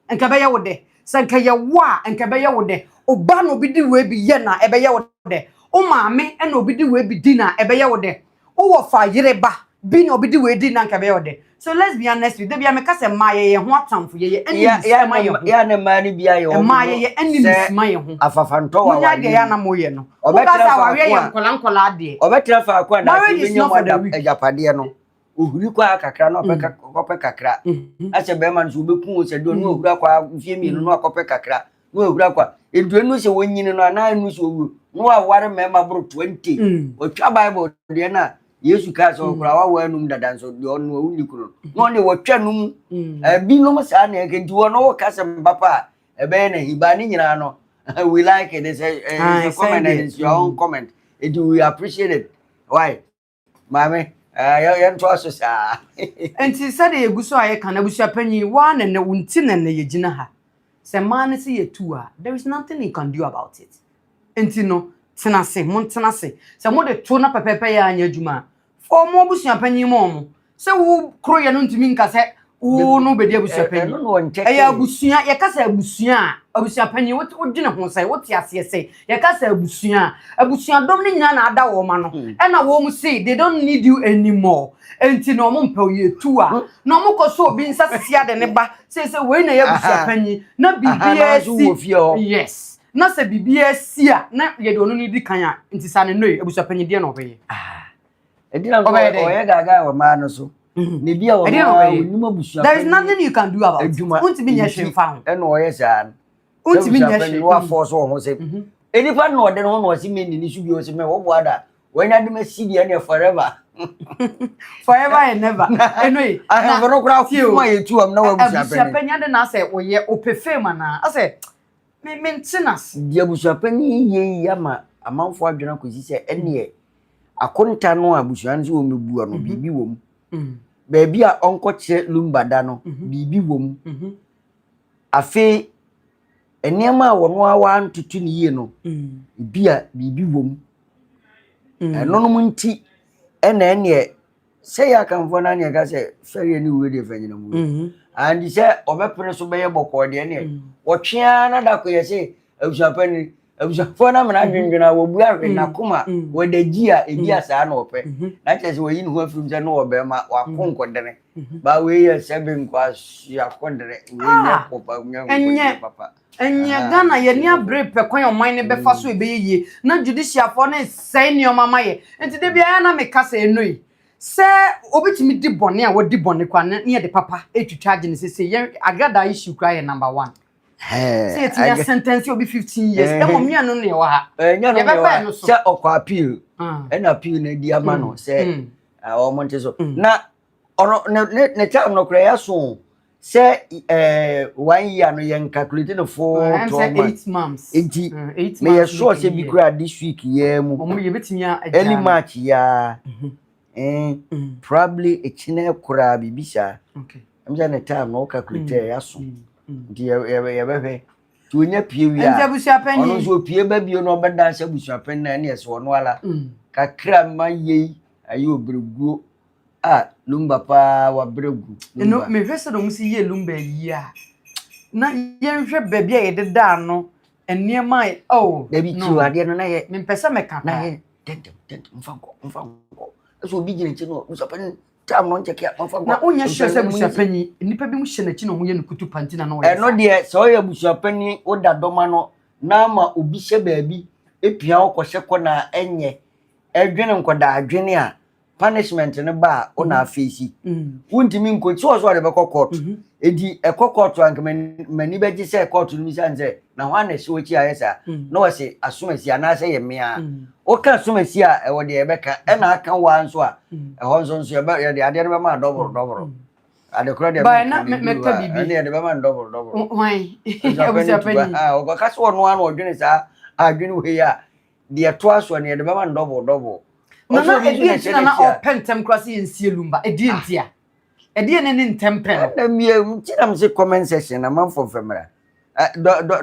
nka bɛyɛ wo dɛ sɛ nka yɛwo a nka bɛyɛ wo dɛ? Ɔba na obi di wei bi yɛ na ɛbɛyɛ wo dɛ? Wo maame na obi di wei bi di na ɛbɛyɛ wo dɛ? Wowɔ fa yere ba bi na obi di wei di na nka ɛbɛyɛ wo dɛ? So let's be honest with debi a meka sɛ mmaa yɛyɛ ho atamfo, yɛyɛ enemies ma yɛn ho. Yɛ ne mmaa no bi ayɛ wɔn Mmaa yɛyɛ enemies ma yɛn ho. Afafantɔ wɔ Munya deɛ yɛ anam yɛ no woka sɛ awareɛ yɛ nkɔla nkɔla adeɛ. Ɔbɛtena faako a daakye bɛnya mu agyapadeɛ no, ohuri kɔ a kakra na ɔpɛ kɔpɛ kakra asɛ bɛrima no so wobɛku wo sɛ deɛ ɔno ohuri akɔ a mfie 2 na wakɔpɛ kakra na ohuri akɔ a edu enu sɛ wɔnyini no anaa enu sɛ owu na waware mmarima boro 20. Wɔtwa Bible deɛ na Yesu kaa sɛ ɔkora wawa anum dada nso deɛ ɔno ɔwu ni kunu na ɔde wɔtwa no mu ebinom saa na ɛkɛ nti wɔn wɔka sɛ papa a ɛbɛyɛ na hiba ne nyinaa no, we like it. It's a comment and it's your own comment. It we appreciate it. Why, maame, yɛn to aso saa. Nti sɛdeɛ yɛgu so a yɛka no, abusua panyin waa na nɛ wo nti na nɛ yɛgyina ha sɛ mmaa no sɛ yɛtu a, there is nothing you can do about it. Nti no Tena ase, montena ase. Sɛ mode to na pɛpɛɛpɛ yɛ anyɛ adwuma a, fa wɔn abusuapanyin ma wɔn. Sɛ wo koroyɛ no ntumi nka sɛ wo no bɛdi abusuapanyin. Ɛno na ɔnkyɛ Ɛyɛ abusua, yɛka sɛ abusua a, abusuapanyin, wodwene ho sɛ, wote aseɛ sɛ, yɛka sɛ abusua a, abusuadɔm no nyinaa na ada wɔn ano. Ɛna wɔn se, they don't need you anymore. Enti na wɔn mpɛ wo, yɛtu a, na wɔn kɔ so obi nsa sisi ade ne ba, sɛ sɛ wei na ɛyɛ abusuapanyin, na biribiara si. Yes. Na sɛ biribiara si a, na yɛde ɔno no di kan a, nti saa ne nnoi, abusuapanyin deɛ na ɔbɛyɛ. Ɛdi na ɔyɛ gaagaa wɔ mmaa no so. Na ebi a wɔn a wɔnim abusuapanyin. There is nothing you can do about it. Adwuma. Wontumi nyɛ hwee mfa ho. Ɛna ɔyɛ saa no. Wontumi nyɛ hwee. Wafɔ so wɔn ho sɛ. Nipa na ɔde ne ho na ɔsi mi nini so bi ɔsi mɛ wɔbɔ ada. Wɔnya de ma si deɛ ne forever. Forever and ever. Ɛno yi. Ahemfo no koraa fún a yɛtu wɔn na wɔn abusuapanyin. Abusuapanyin ade na asɛ ɔyɛ ɔpɛ fame anaa asɛ me me nte n'ase. Deɛ abusuapanyin yɛ yi ama amanfoɔ adwene akɔsi sɛ ɛneɛ akonta no a abusua no sɛ wɔn bɛbua no biribi wɔ mu. Baabi a ɔnkɔkyerɛ Lumba da no biribi wɔ mu. Afei nneɛma a wɔn ara wantoto no yie no ebi a biribi wɔ mu. Ɛnonom nti ɛna ɛneɛ sɛ yɛ akamfoɔ no aneɛ ka sɛ fɛreɛ ne wuo deɛ fa nyina mu. Andi sɛ ɔbɛpene so bɛyɛ bɔkɔɔ deɛ neɛ wɔtwe ara na da ko yɛ sɛ abusuapanin abusuafoɔ no amena adwendwene a wɔbu ahwe n'akoma wɔda gyi a ebi a saa na ɔpɛ na kyerɛ sɛ wɔyi ne ho afirim sɛ ne wɔ bɛrima wako nkɔdene ba wei yɛ sɛbe nkɔ asuakodene wei nyɛ pɔpa nyɛ nkɔdene papa. Ɛnyɛ Ghana yɛni abere pɛ kwan a ɔman no bɛfa so ɛbɛyɛ yie na judicialfoɔ no resɛe nneɛma ma yɛ nti da biara na meka sɛ ɛno yi sɛ obi tumi di bɔne a wadi bɔne koraa ne yɛde papa ɛtwitwa agye no sese yɛn agradaa issue koraa yɛ number one sɛ yɛtumi asɛntɛnse obi 15 years ɛmɔ mmea no ne ɛwɔ ha yɛbɛba ɛno so sɛ ɔkɔ appeal ɛna appeal no adi ama no sɛ wɔn nte so na ɔno ne ne ne term no koraa yɛaso sɛ ɛɛ one year no yɛn calculate no full 12 months nti meyɛ sure sɛ bi koraa this week yɛ mu early March yaa probably ekyinɛ koraa biribi saa ɛm sɛ ne time no calculate yɛ aso nti yɛbɛhwɛ nti onya pie wie a ɔno nso opie ba bio na ɔbɛdan sɛ abusuapanyin na ɛne ɛsɛ ɔno ala kakra ma yei ayɛ obereguo a Lumba paa wabrɛ gu. Ɛno mehwɛ sɛ wɔn si yɛ Lumba yi a na yɛnhwɛ baabi a yɛde daa no nneɛma a oh. Dabi tiw adeɛ no na yɛ. Mempɛ sɛ mɛka na yɛ tɛntɛm tɛntɛm nfa nkɔ nfa nkɔ ɛsɛ obi gyina akyi no abusuapanyin tam no nkyɛkɛ a nfa nkɔ. Na wonyɛ sure sɛ abusuapanyin nnipa bi mu hyɛ n'akyi na wɔn yɛ no kutu panti na na ɔyɛ saa. Ɛno deɛ sɛ ɔyɛ abusuapanyin woda dɔm ano na ama obi hyɛ baabi epia wo kɔhyɛ kɔ na ɛnyɛ ɛdwene nkɔdaa adwene a punishment no ba a wo na afeesi wontumi nkɔ sɛ ɔsɛ ɔde bɛkɔ court enti ɛkɔ court a nka m'ani bɛgye sɛ court no bisa sɛ na hwan na ɛhyɛ w'akyi ayɛ saa na wɔse asomasi anaasɛ yɛ mmea woka asomasi a ɛwɔ deɛ yɛbɛka ɛna aka waa nso a ɛhɔ nso nso yɛde adeɛ no bɛma dɔboro dɔboro ade korɔ deɛ mɛka biribi ɛne yɛde bɛma no dɔboro dɔboro hwan abusuapanyin ɔkɔka sɛ ɔno ano ɔdwene saa adwene wei a deɛ ɛtoa soɔ no yɛde bɛma no dɔboro dɔboro. Nana ɛdeɛ nti na na ɔpɛ ntɛm koraa sɛ yɛnsie Lumba ɛdeɛ nti a ɛdeɛ ne ne ntɛm pɛ no. Ɛna mmea nti na mese comment section na manfo mfɛmra.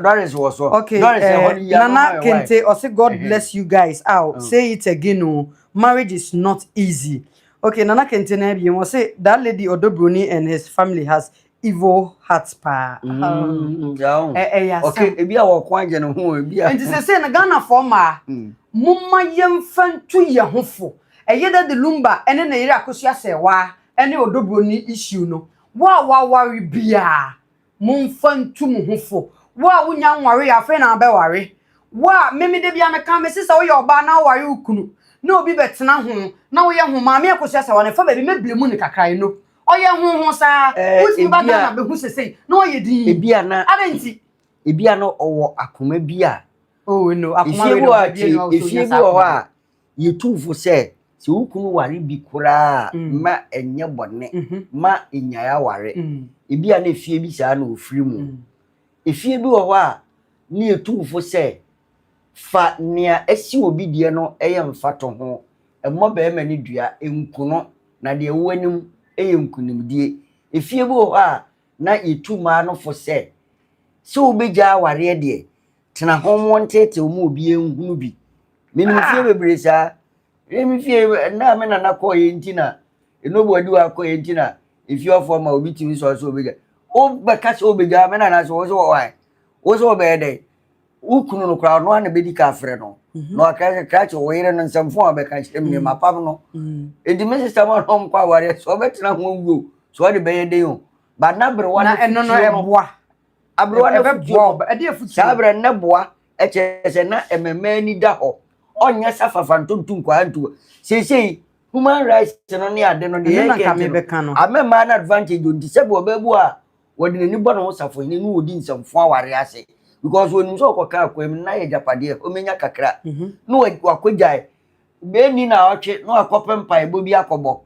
Doris wɔ so. Okay, Doris ɛhɔ no yia Nana Kente ɔse God bless you guys. Aw, say it again o. Marriage is not easy. Okay, Nana Kente na ebien ɔse that lady Odobroni and his family has evil heart paa. Ɛyɛ asɛm. Okay, ebi a wɔko agye ne ho ebi a. Nti sɛ sɛ na Ghanafoɔ mmaa momma yɛmfa ntu yɛn ho fo. Ɛyɛ Daddy Lumba ɛne ne yere Akosua Serwaa ɛne Odobroni issue no. Wo a waware biara momfa ntu mo ho fo. Wo a wonya nware afei na abɛware. Wo a meme da bia meka mese sɛ woyɛ ɔbaa na woware wo kunu na obi bɛtena ho na woyɛ ho maame Akosua Serwaa no fa baabi mɛbile mu no kakra yi no. Ɔyɛ ho saa. Wotumi ba Ghana bɛhu sesei na ɔyɛ din. Ebi a na adɛn nti? Ebi a na ɔwɔ akoma bi a. Oh no, akoma wei no efie bi wɔ hɔ a yɛtu fo sɛ sɛ wo kunu ware bi koraa ma ɛnyɛ bɔne ma ɛnyae aware. Ebi a na efie bi saa na ofiri mu. Efie bi wɔ hɔ a ne yɛtu fo sɛ fa nea asi obi deɛ no ɛyɛ mfatoho ɛmmɔ bɛrima no dua nku no na deɛ ɛwɔ anim yɛ nkunimdie. Efie bi wɔ hɔ a na yɛtu mmaa no fo sɛ sɛ wobɛgya awareɛ deɛ tena ho mo nteetee mu obi nhunu bi. Menim fie bebree saa. Me fie na me nana kɔɔ yɛ nti na enobu adi wa kɔɔ yɛ nti na efie ɔfoɔ ma obi tumi sɔɔ sɛ obegya. Wobɛka sɛ obegya me nana sɛ wo sɛ wɔn wo sɛ wɔbɛyɛ dɛ. Wo kunu no koraa ɔno ara na bɛdi ka afrɛ no. Na waka sɛ krakye wo yere no nsɛmfo a ɔbɛka kyerɛ me ne mapam no. Enti me sista ma no ɔmkɔ awareɛ sɛ ɔbɛtena ho awuo sɛ ɔde bɛyɛ den o. Ba na berewa no na ɛno no ɛboa. Aberewa no afutuo no saa berɛ no boa kyerɛ sɛ na mmɛmma ani da hɔ ɔnyɛ sa fafa ntonto nkwaa nto seesei human rights no ne ade no deɛ yɛka nti no ama mmaa no advantage nti sɛ bi ɔbaa bu a wɔde n'ani bɔ ne ho safohene ne wɔdi nsɛmfo aware ase because wɔnim sɛ ɔkɔka akoa mu na yɛ agyapadeɛ ɔmɛnya kakra na wakɔgyae bɛni na ɔtwe na wakɔpɛ mpaebɔ bi akɔbɔ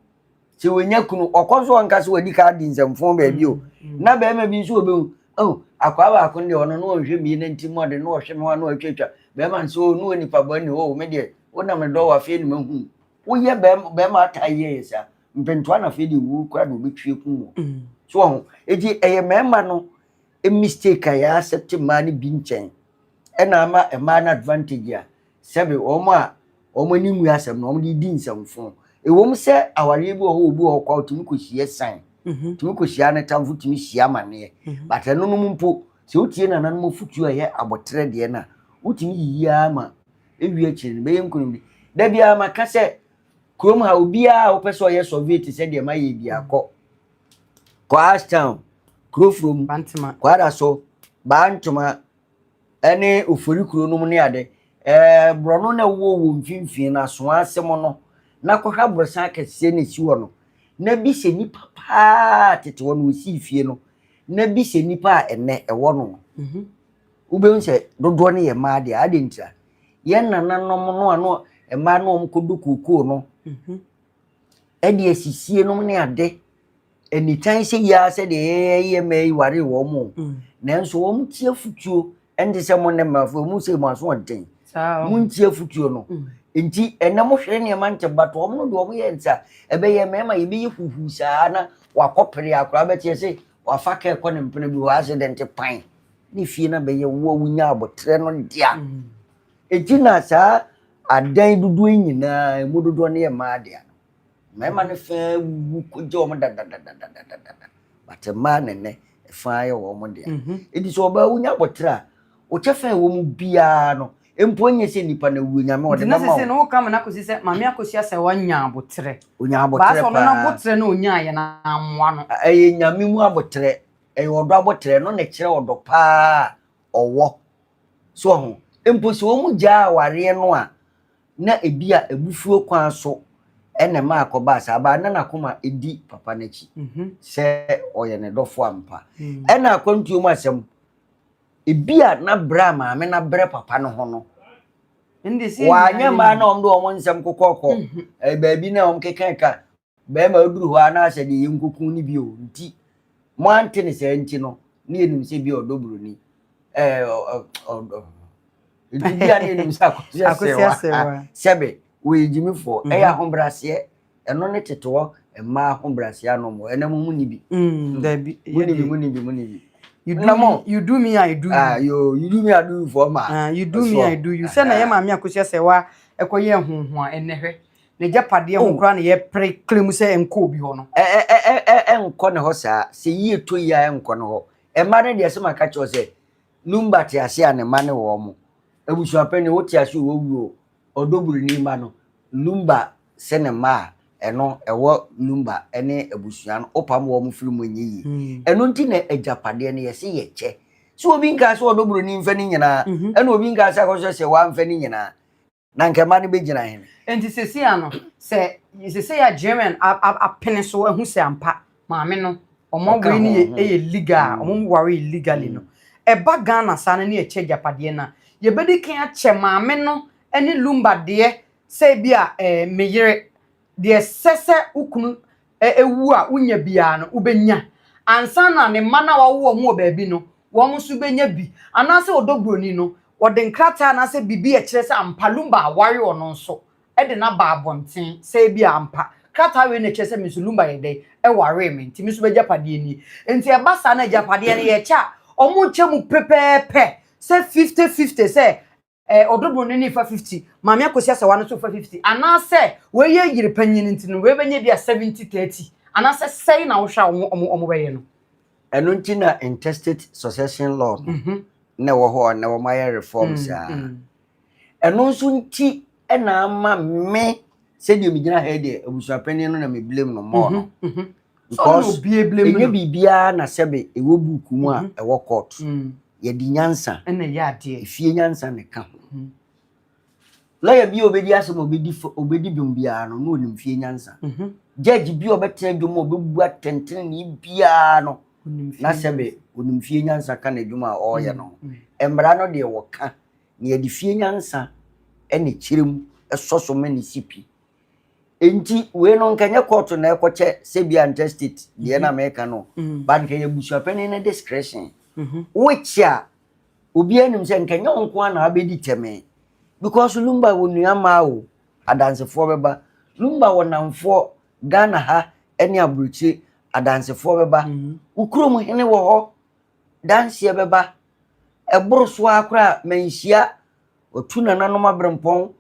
sɛ wɔnya kunu ɔkɔ nso ɔnka sɛ wadi ka adi nsɛmfo baabi o na bɛrima bi nso ɔbɛhu oh akwaa baako deɛ ɔno no ɔnhwɛ mie na nti mɔde na ɔhwɛ me ho na ɔtwatwa bɛrima nso o ne wɔ nipa bɔ ne o me deɛ wonam ne dɔ wɔ afei ne mahu woyɛ bɛrima ata yɛ yɛ saa mpentoa na afei deɛ wu kora de ɔbɛtwie kum wɔ so wɔ ho eti ɛyɛ mmarima no mistake a yɛ accept mmaa no bi nkyɛn ɛna ama mmaa no advantage a sɛbe wɔn a wɔn ani ngu asɛm no wɔn de di nsɛmfo. Ɛwom sɛ awareɛ bi wɔ hɔ obi wɔ hɔ kwa otumi kɔhyia san, tumi kɔhyia ne tamfo, tumi hyia amaneɛ. But ɛno nom mpo sɛ wotie nananom afotuo a ɛyɛ abɔterɛ deɛ no a wotumi yiyi ara ma ɛwie akyire no bɛyɛ nkonimdi. Da biara maka sɛ kurom ha obiara a wopɛ sɛ ɔyɛ survey te sɛ deɛ mayɛ bi akɔ kɔ Ashtown, Kurofurom, Kwadaso, Bantama ne Ofori kuro nom ne ade. Ɛɛ borɔno na ɛwɔ wɔ mfimfini no asoa ase mu no na kɔhwɛ aborosan akɛseɛ na ɛsi hɔ no na bi sɛ nipa paa tete hɔ no wɔsii fie no na bi sɛ nipa a ɛnɛ ɛwɔ no. Wobɛhu sɛ dodoɔ no yɛ mmaa deɛ adɛn ntira yɛn nananom no a no mmaa no wɔn kɔdɔ kookoo no ɛde asisie nom ne ade Anitan sɛ yi ara sɛdeɛ yɛyɛ mmaa yi waree wɔn o. Nanso wɔn tie afutuo ɛnte sɛ mo ne mmafoɔ mu sɛ mo aso ɔden. Mo ntie afutuo no. Nti ɛnɛ mo hwere nneɛma ntɛm but wɔn no deɛ wɔn yɛ nsa ɛbɛyɛ mmarima yɛbɛyɛ huhu saa na wakɔpere akora bɛteɛ sɛ wafa kɛ kɔ ne mpena bi hɔ accident pan ne fie na bɛyɛ wo a wonya abotrɛ no dea. Eti na saa adan dodoɔ yi nyinaa emu dodoɔ no yɛ mmaa dea. Mmarima no faa wuwu kɔgya wɔn dadadadadadada but mmaa na nnɛ ɛfaa yɛ wɔn dea. Enti sɛ ɔbaa wonya abɔterɛ a, wo kyɛfa a ɛwɔ mu biara no, mpo ɛnyɛ sɛ nipa no awuo, Nyame ɔde Nti na bɛma sese wo. no woka ma no akɔsi sɛ Maame Akosua sɛ wanya aboterɛ. Ɔnya Baa aboterɛ sɛ ɔno paa. n'aboterɛ no ɔnyaeɛ no ammoa no. Ɛyɛ Nyame mu aboterɛ, ɛyɛ ɔdɔ aboterɛ, ɛno na ɛkyerɛ ɔdɔ paa a ɔwɔ. So wahu? Mpo sɛ wɔn gyaa awareɛ no a, na ebia abufuo kwan so na ɛma akɔbaa saa, but na n'akoma di papa no akyi sɛ ɔyɛ ne dɔfo ampa. Ɛna akwantuo mu asɛm, ebia na brɛ a maame no abrɛ papa no ho no, wanyɛ mmaa na wɔn de wɔn nsɛm kokɔkɔ baabi na wɔn keka ka bɛrima oduru hɔ a na asɛ deɛ yɛnkoku no bio nti mo ante ne saa nti no ne yɛnim sɛ bi ɔdɔ buroni ɛɛ nti bi a ne yɛnim sɛ akosi asɛwa sɛbe wɔyɛ gyimifoɔ ɛyɛ ahobraseɛ ɛno ne tetewɔ mmaa ahobraseɛ anom ɛnɛ mo mu ni bi dabi mu ni bi mu ni bi mu ni bi You do me, you do me, I do you. Ah, yo, you do me, I do you for ma. Ah, you do me, I do you. Sɛ na yɛ maame akosi asɛwa ɛkɔ yɛ nhoho a ɛnɛ hwɛ. N'agyapadeɛ ho koraa na yɛpere claim sɛ ɛnkɔ obi hɔ no. Ɛnkɔ ne hɔ saa. Sɛ yie tɔ yie a ɛnkɔ ne hɔ. Mma no deɛ sɛ maka kyerɛ sɛ Lumba te ase a ne mma ne wɔn mo. Abusuapanin wote ase o wawu o ɔdɔ buroni mma no Lumba sɛ ne mma a ɛno ɛwɔ Lumba ne abusua no wopam wɔn firi mu ɛnyɛ yie. Ɛno nti na agyapadeɛ no yɛse yɛkyɛ. Sɛ obi nkaa sɛ ɔdɔ buroni mfa ne nyinaa ɛna obi nkaa sɛ akɔsɛ sɛ wamfa ne nyinaa. Na nka mma no bɛgyina hene? Enti seesei ano, sɛ seesei a German apene so ahu sɛ ampa maame no wɔn aware no yɛ ɛyɛ legal a wɔn ware legally no, ɛba Ghana saa no ne yɛkyɛ agyapadeɛ no a, yɛbɛdi kan akyɛ maame no ne Lumba deɛ sɛ ebi a ɛɛ me yere Deɛ ɛsɛ sɛ wo kunu wu a wonya biara no, wobɛnya. Ansa na ne mma no a wawo wɔn wɔ baabi no, wɔn nso bɛnya bi. Anaasɛ ɔdɔ buroni no, wɔde nkrataa anaasɛ biribi a ɛkyerɛ sɛ ampa Lumba aware ɔno nso de no aba abɔnten sɛ ebia ampa krataa wei na ɛkyerɛ sɛ me nso Lumba yɛ dɛn waree me nti me nso m'agyapadeɛ nie. Nti ɛba saa no agyapadeɛ no yɛkyɛ a, wɔnkyɛ mu pɛpɛɛpɛ sɛ 50-50 sɛ. Ɔdɔ broni no fa 50, Maame Akosua Sɛwa no nso fa 50, anaasɛ wei yɛ yere panyin nti no wei bɛnya bi a 70 30, anaasɛ sɛn na wohwɛ a wɔn wɔn wɔn bɛyɛ no? Ɛno nti na intestate succession law no na ɛwɔ hɔ a na wɔayɛ reforms a. Ɛno nso nti na ama me sɛdeɛ megyina ha yi deɛ, abusuapanin no na me blame no more no. Because ɛnyɛ biribiara na sɛbe ɛwɔ book mu a ɛwɔ court. Yɛde nyansa, ɛna ɛyɛ adeɛ. Efie nyansa na ɛka ho. Lawyer bi a obɛdi asɛm a obɛdi obɛdi dwom biara no, na onim fie nyansa. Judge bi a ɔbɛtena dwom a ɔbɛbu atɛntenenee biara no, na sɛbe onim fie nyansa ka n'adwuma a ɔreyɛ no ho. Mmara no deɛ wɔka, na yɛde fie nyansa ɛna kyerɛ mu ɛsɔ so ma ne si pi. Enti wei no nka nyɛ court na ɛkɔkyɛ sɛ bi a intestate deɛ na mɛka no, but nka yɛ abusuapanin no discretion, which a obiara nim sɛ nka nyɛ wo nko ara na abɛdi tɛmɛ, because Lumba wɔ nua mmaa o, adansefoɔ bɛba. Lumba wɔ namfoɔ Ghana ha ne aburokyire, adansefoɔ bɛba. Wo kurom hene wɔ hɔ, danseɛ bɛba. Ɛboro so ara koraa, manhyia wɔtu nananom aberempɔn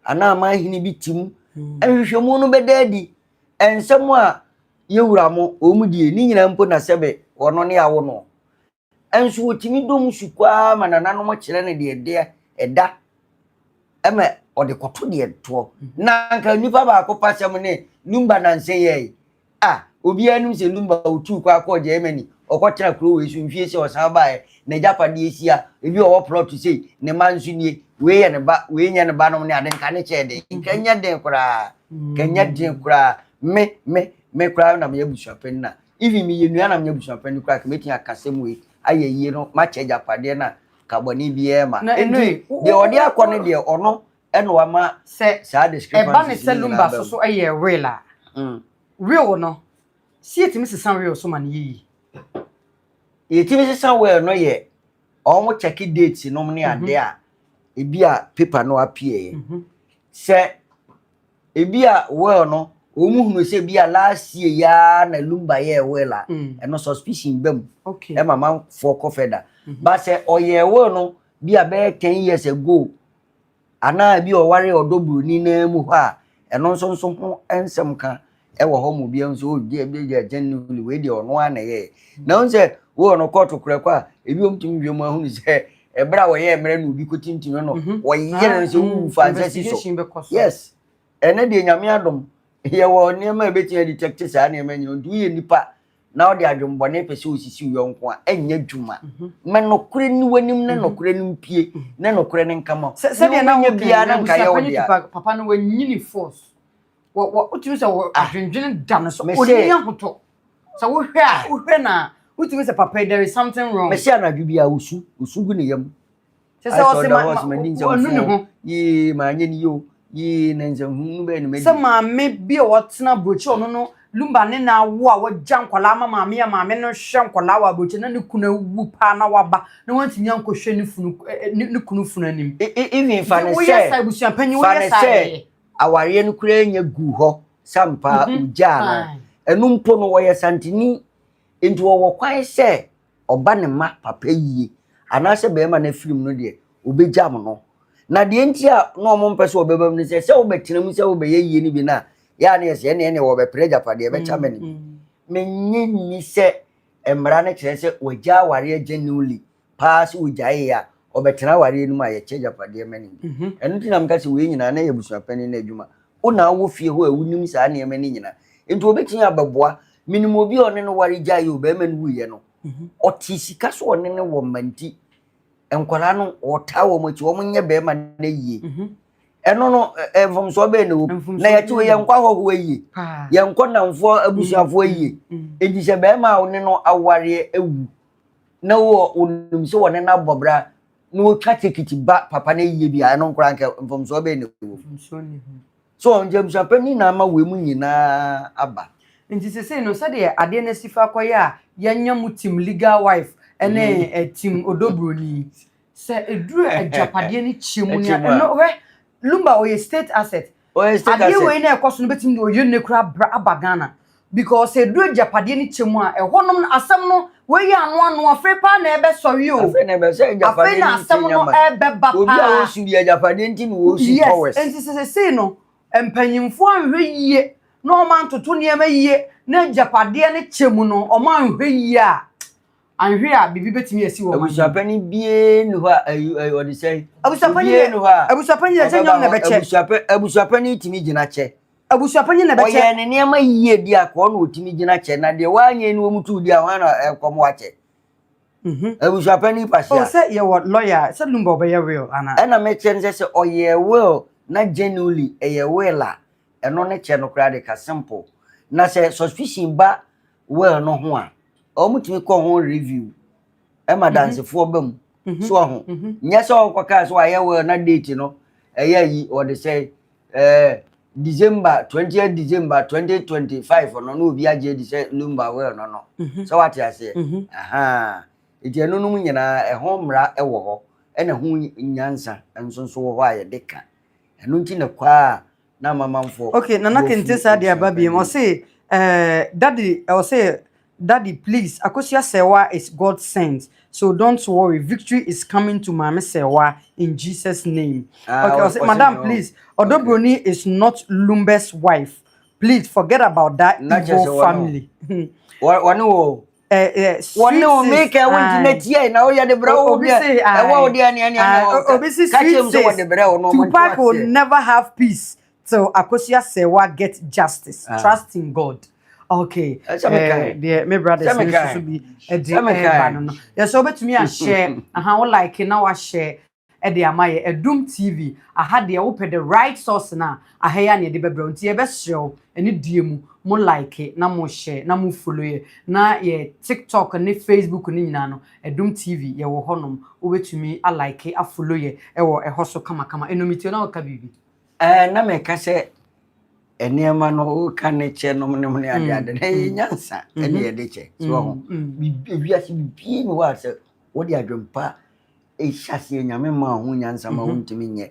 anaa amanhene bi ti mu. Nhwehwɛmu no bɛda adi. Nsɛm a yɛwura mo wɔn mu die ne nyinaa mpo na sɛbe wɔno ne awo no. Nso wɔtumi dɔm su koraa ma nananom kyerɛ no deɛ deɛ ɛda ɛma ɔde kɔto deɛ toɔ. Na nka nipa baako pasɛm ne Lumba nansa yi yi a obiara nim sɛ Lumba otuu kɔ akɔ Germany, ɔkɔtena kuro wei so mfie sɛ ɔsan baeɛ, n'agyapadeɛ si a ebi ɔwɔ plot sei, ne mma nso nie, wei yɛ ne ba, wei nyɛ ne ba nom ne ade. Nka ne kyɛɛ den, nka nyɛ den koraa, nka nyɛ den koraa. Me koraa na meyɛ abusuapanin na even meyɛ nua na meyɛ abusuapanin koraa, ka mɛtumi aka asɛm wei ayɛ yie no, makyɛ agyapadeɛ no a ka bɔne biara ma. Na ɛno nti yi, deɛ ɔde akɔ no deɛ, ɔno ɛna wama sɛ saa ɛba ne discrepancies sɛ no Lumba nyinaa so ba so ɛyɛ will a mu. Will no si yɛtumi sesa will so ma no yɛ yie? Yɛtumi sesa will no, yɛ ɔmo check dates nom ne ade a ebi a paper no appear yɛ sɛ ebi a will no wɔn hunu sɛ ebi a last year yaa na Lumba yɛ will a, ɛno suspicion ba mu ɛma manfoɔ kɔ fɛda. But sɛ ɔyɛ will no bi a bɛyɛ 10 years ago anaa bi a ɔware Ɔdɔ Buroni naa mu hɔ a, ɛno nso ho nsɛm ka ɛwɔ hɔ ma obiara nso ɔdi ebi deɛ genuinely wei deɛ ɔno ara na ɛyɛ na ɔn sɛ wo ɔno kɔɔto korɛ kɔ a, ebi wɔn tumi hwɛ mu ahunu sɛ ɛberɛ a wɔyɛ mmerɛ na obi kɔ tintim no, wɔyɛ no sɛ wowu fa nsa si so. Investigation bɛkɔ so. Yes, ɛnɛ deɛ Nyame adom, yɛwɔ nneɛma a ebɛtumi adetect saa nneɛma nyina. Nti woyɛ nipa na wode adwembɔne pɛ sɛ osisi wo yɔnko a, ɛnyɛ adwuma. Ma nɔkorɛ ni w'anim na nɔkorɛ no mpie na nɔkorɛ no nkama. Sɛdeɛ na wobɛnya woka biara na nka yɛ wo abusuapanyin dea. Papa no wanyini force wɔ wɔ wotumi sɛ wɔ adwendwene da no so. Mese- Ɔni ahotɔ sɛ wohwɛ a, wohwɛ na wotumi sɛ papa yi, there is something wrong. Mɛsi anadwo bi a osu osu gu ne yam. Kyɛ sɛ ɔsɛ ɔda ma hɔ ma ɔsɛ madi ɔnu ne ho. nsɛmfo yee, maanyɛ ne yie o, yee, na nsɛmfo bɛyɛ ne madi. Sɛ maame bi a wɔtena aburokyi, ɔno no Lumba ne na awo a wɔgya nkɔlaa ma maame a maame no hwɛ nkɔlaa wɔ aburokyi na ne kunu awu paa na waba na wɔntumi ankɔhwɛ ne funu ɛ, ɛ, ne kunu funu anim. Even fa ne Nti woyɛ sɛ saa, abusuapanyin fa woyɛ ne saa sɛ yɛyɛ. Awareɛ no koraa nya gu hɔ sampa ogyaa no. Ɛno mpo no wɔyɛ santini nti wɔwɔ kwan sɛ ɔba ne ma papa yie anaasɛ bɛrima no afiri mu no deɛ obɛgyam no. Na deɛ nti a na ɔmo mpɛ sɛ ɔbɛba mu no sɛ wobɛtena mu sɛ wobɛyɛ yie no bi no a yɛa ne yɛ sɛ ɛne wɔbɛpere agyapadeɛ bɛkyɛ ma no bi. Menye nni sɛ mmara no kyerɛ sɛ wagya awareɛ genuinely paa sɛ wɔgyaeɛ a ɔbɛtena awareɛ no mu a yɛkyɛ agyapadeɛ ma no bi. Ɛno nti na meka sɛ wei nyinaa na yɛ abusuapanin no adwuma. Wo na wowɔ fie hɔ a wonim saa nneɛma no nyinaa nti wɔbɛtumi abɛboa. Menim obi a ɔne no ware gyaeɛ o, bɛrima no wuyɛ no, ɔte sika so, ɔne no wɔ mma nti nkwadaa no ɔtaa wɔn akyi, wɔn nyɛ bɛrima no yie. Ɛno no mfomsoɔ bɛyɛ na wɔ mu na yɛte wɔ yɛnkɔ ahɔhoɔ ayie, yɛnkɔ namfoɔ abusuafoɔ ayie. Nti sɛ bɛrima a ɔne no awareɛ awu na wɔ onim sɛ wɔne no abɔ bra na wɔtwa tekiti ba papa no ayie bi a, ɛno nkoraa nka mfomsoɔ bɛyɛ na wɔ mu so ɔn nti abusuapanin na ama wei mu nyinaa aba. Nti sesei no, sɛdeɛ adeɛ no asi fa akɔyɛ a yɛanya mu team legal wife ne team Ɔdɔ Buroni, sɛ ɛduru agyapadeɛ no kyɛ mu nea Ɛkyɛ mu a. ɛno hwɛ, Lumba ɔyɛ state asset. Ɔyɛ state adeɛ asset. Wei na ɛkɔ so no bɛtumi de ɔyɛ ne kora bra aba Ghana. Because ɛduru agyapadeɛ no kyɛ mu a, ɛhɔnom no asɛm no wei yɛ ano ano, afei paa na ɛbɛsɔre o. Afei na ɛbɛsɛ Afei agyapadeɛ na no asɛm nti no nyama. ɛbɛba Obi a paa. wɔsu bi agyapadeɛ nti na wɔsu Yes, towers. nti sɛ sesei no mpanyimfoɔ anhwɛ yie na ɔma antoto nneɛma yie na agyapadeɛ no kyɛ mu no ɔma anhwɛ yie a, anhwɛ a biribi bɛtumi asi wɔ ɔman yi mu. Abusuapɛni bie ni hɔ a ayi ayi ɔde sɛn. Abusuapɛni Obie deɛ ni hɔ a abusuapɛni deɛ sɛ ɔbɛba nyɔm na hɔ. ɛbɛkyɛ. Abusuapɛni tumi gyina kyɛ. Abusuapɛni na ɛbɛkyɛ. Ɔyɛ ne nneɛma yie di a kɔɔ na ɔtumi gyina kyɛ, na deɛ wanyɛ ni wɔn tu di a wɔn na ɛkɔm wakyɛ. Abusuapɛni Oh, pahyia. sɛ yɛwɔ lawyer, sɛ Lumba ɔbɛyɛ will ana? Ɛna mɛkyɛ no sɛ ɔyɛ will na genuinely ɛyɛ will a, ɛno ne kyɛ no koraa de ka simple. Na sɛ suspicion ba will no ho a, wɔn tumi kɔ ho review ɛma dansefoɔ ba mu so ɔho. Nyɛ sɛ ɔkɔkaa sɛ wayɛ will na date no ɛyɛ ayi ɔde sɛ December 20 December 2025 no na obi agye di sɛ Lumba will no sɛ wate aseɛ. Aha, nti ɛno nom nyinaa ɛho mmara ɛwɔ hɔ, ɛna ho nyansa nso wɔ hɔ a yɛde ka. Ɛno nti na kwaa na amamanfoɔ Okay, Nana wɔfu Kente saa de aba biem. abusuapanin. Ɔse, daddy, ɔse, "Daddy, please, Akosua Serwaa is God sent. So don't worry, victory is coming to Mame Serwaa in Jesus' name." Ah, Okay, ɔse, ɔse "Madam, me, oh. please, Odo Broni is not Lumba's wife. Please forget about that Na kyerɛ evil sɛ wɔne wo. family." Wɔne wo Sweet wɔne wo sis, meka wo nti na aye. tie na woyɛ de brɛ wo Obi deɛ say, ɛwɔ wo aye. deɛ ne Ah, Obi say, ka "Sweet kyerɛ m sɛ sis, wɔde brɛ wo no ɔmo nte Tupac will aseɛ. never have peace till Akosua Serwaa get justice. Ah. Trust in God." Okay. Sɛ meka Deɛ me brothers Sɛ no meka nso so bi ɛde Sɛ meka ɛɛba no, yɛsɛ wobɛtumi ahyɛ aha, wo like na wahyɛ ɛde ama yɛ. Ɛdum TV aha deɛ, wopɛ the right source na aha yi a na yɛde bɛbrɛ wo. Nti yɛbɛsrɛ wo ɛne die mu, mo like na mo share na mo follow yɛ, na yɛ TikTok ne Facebook ne nyinaa no, Ɛdum TV yɛwɔ hɔnom. Wobɛtumi alike, afollow yɛ ɛwɔ ɛhɔ so kamakama. Ɛnomitie na wɔka biribi. Na meka sɛ nneɛma no woka ne kyɛ nom ne mu ne ade ade na ɛyɛ nyansa ɛne yɛde kyɛ so ɔho. Ewiase bibie ni hɔ a sɛ wode adwempa ɛhyɛ aseɛ, Nyame ma wo ho nyansa ma wontumi nyɛ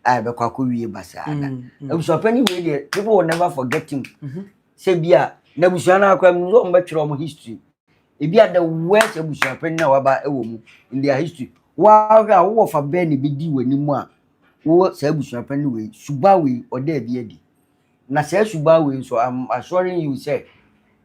a ɛbɛkɔ akɔwie basaa da. Abusuapɛni wei deɛ, people will never forget him. Sɛ bi a n'abusua no akora mu sɛ ɔmbɛtwerɛ ɔmo history, ebi a the worst abusuapɛni a waba ɛwɔ mu in their history. Wahwɛ a wowɔ fa bɛɛ na ebedi w'anim a wowɔ saa abusuapɛni wei suba wei ɔda bi adi, na saa suba wei nso, I'm assuring you sɛ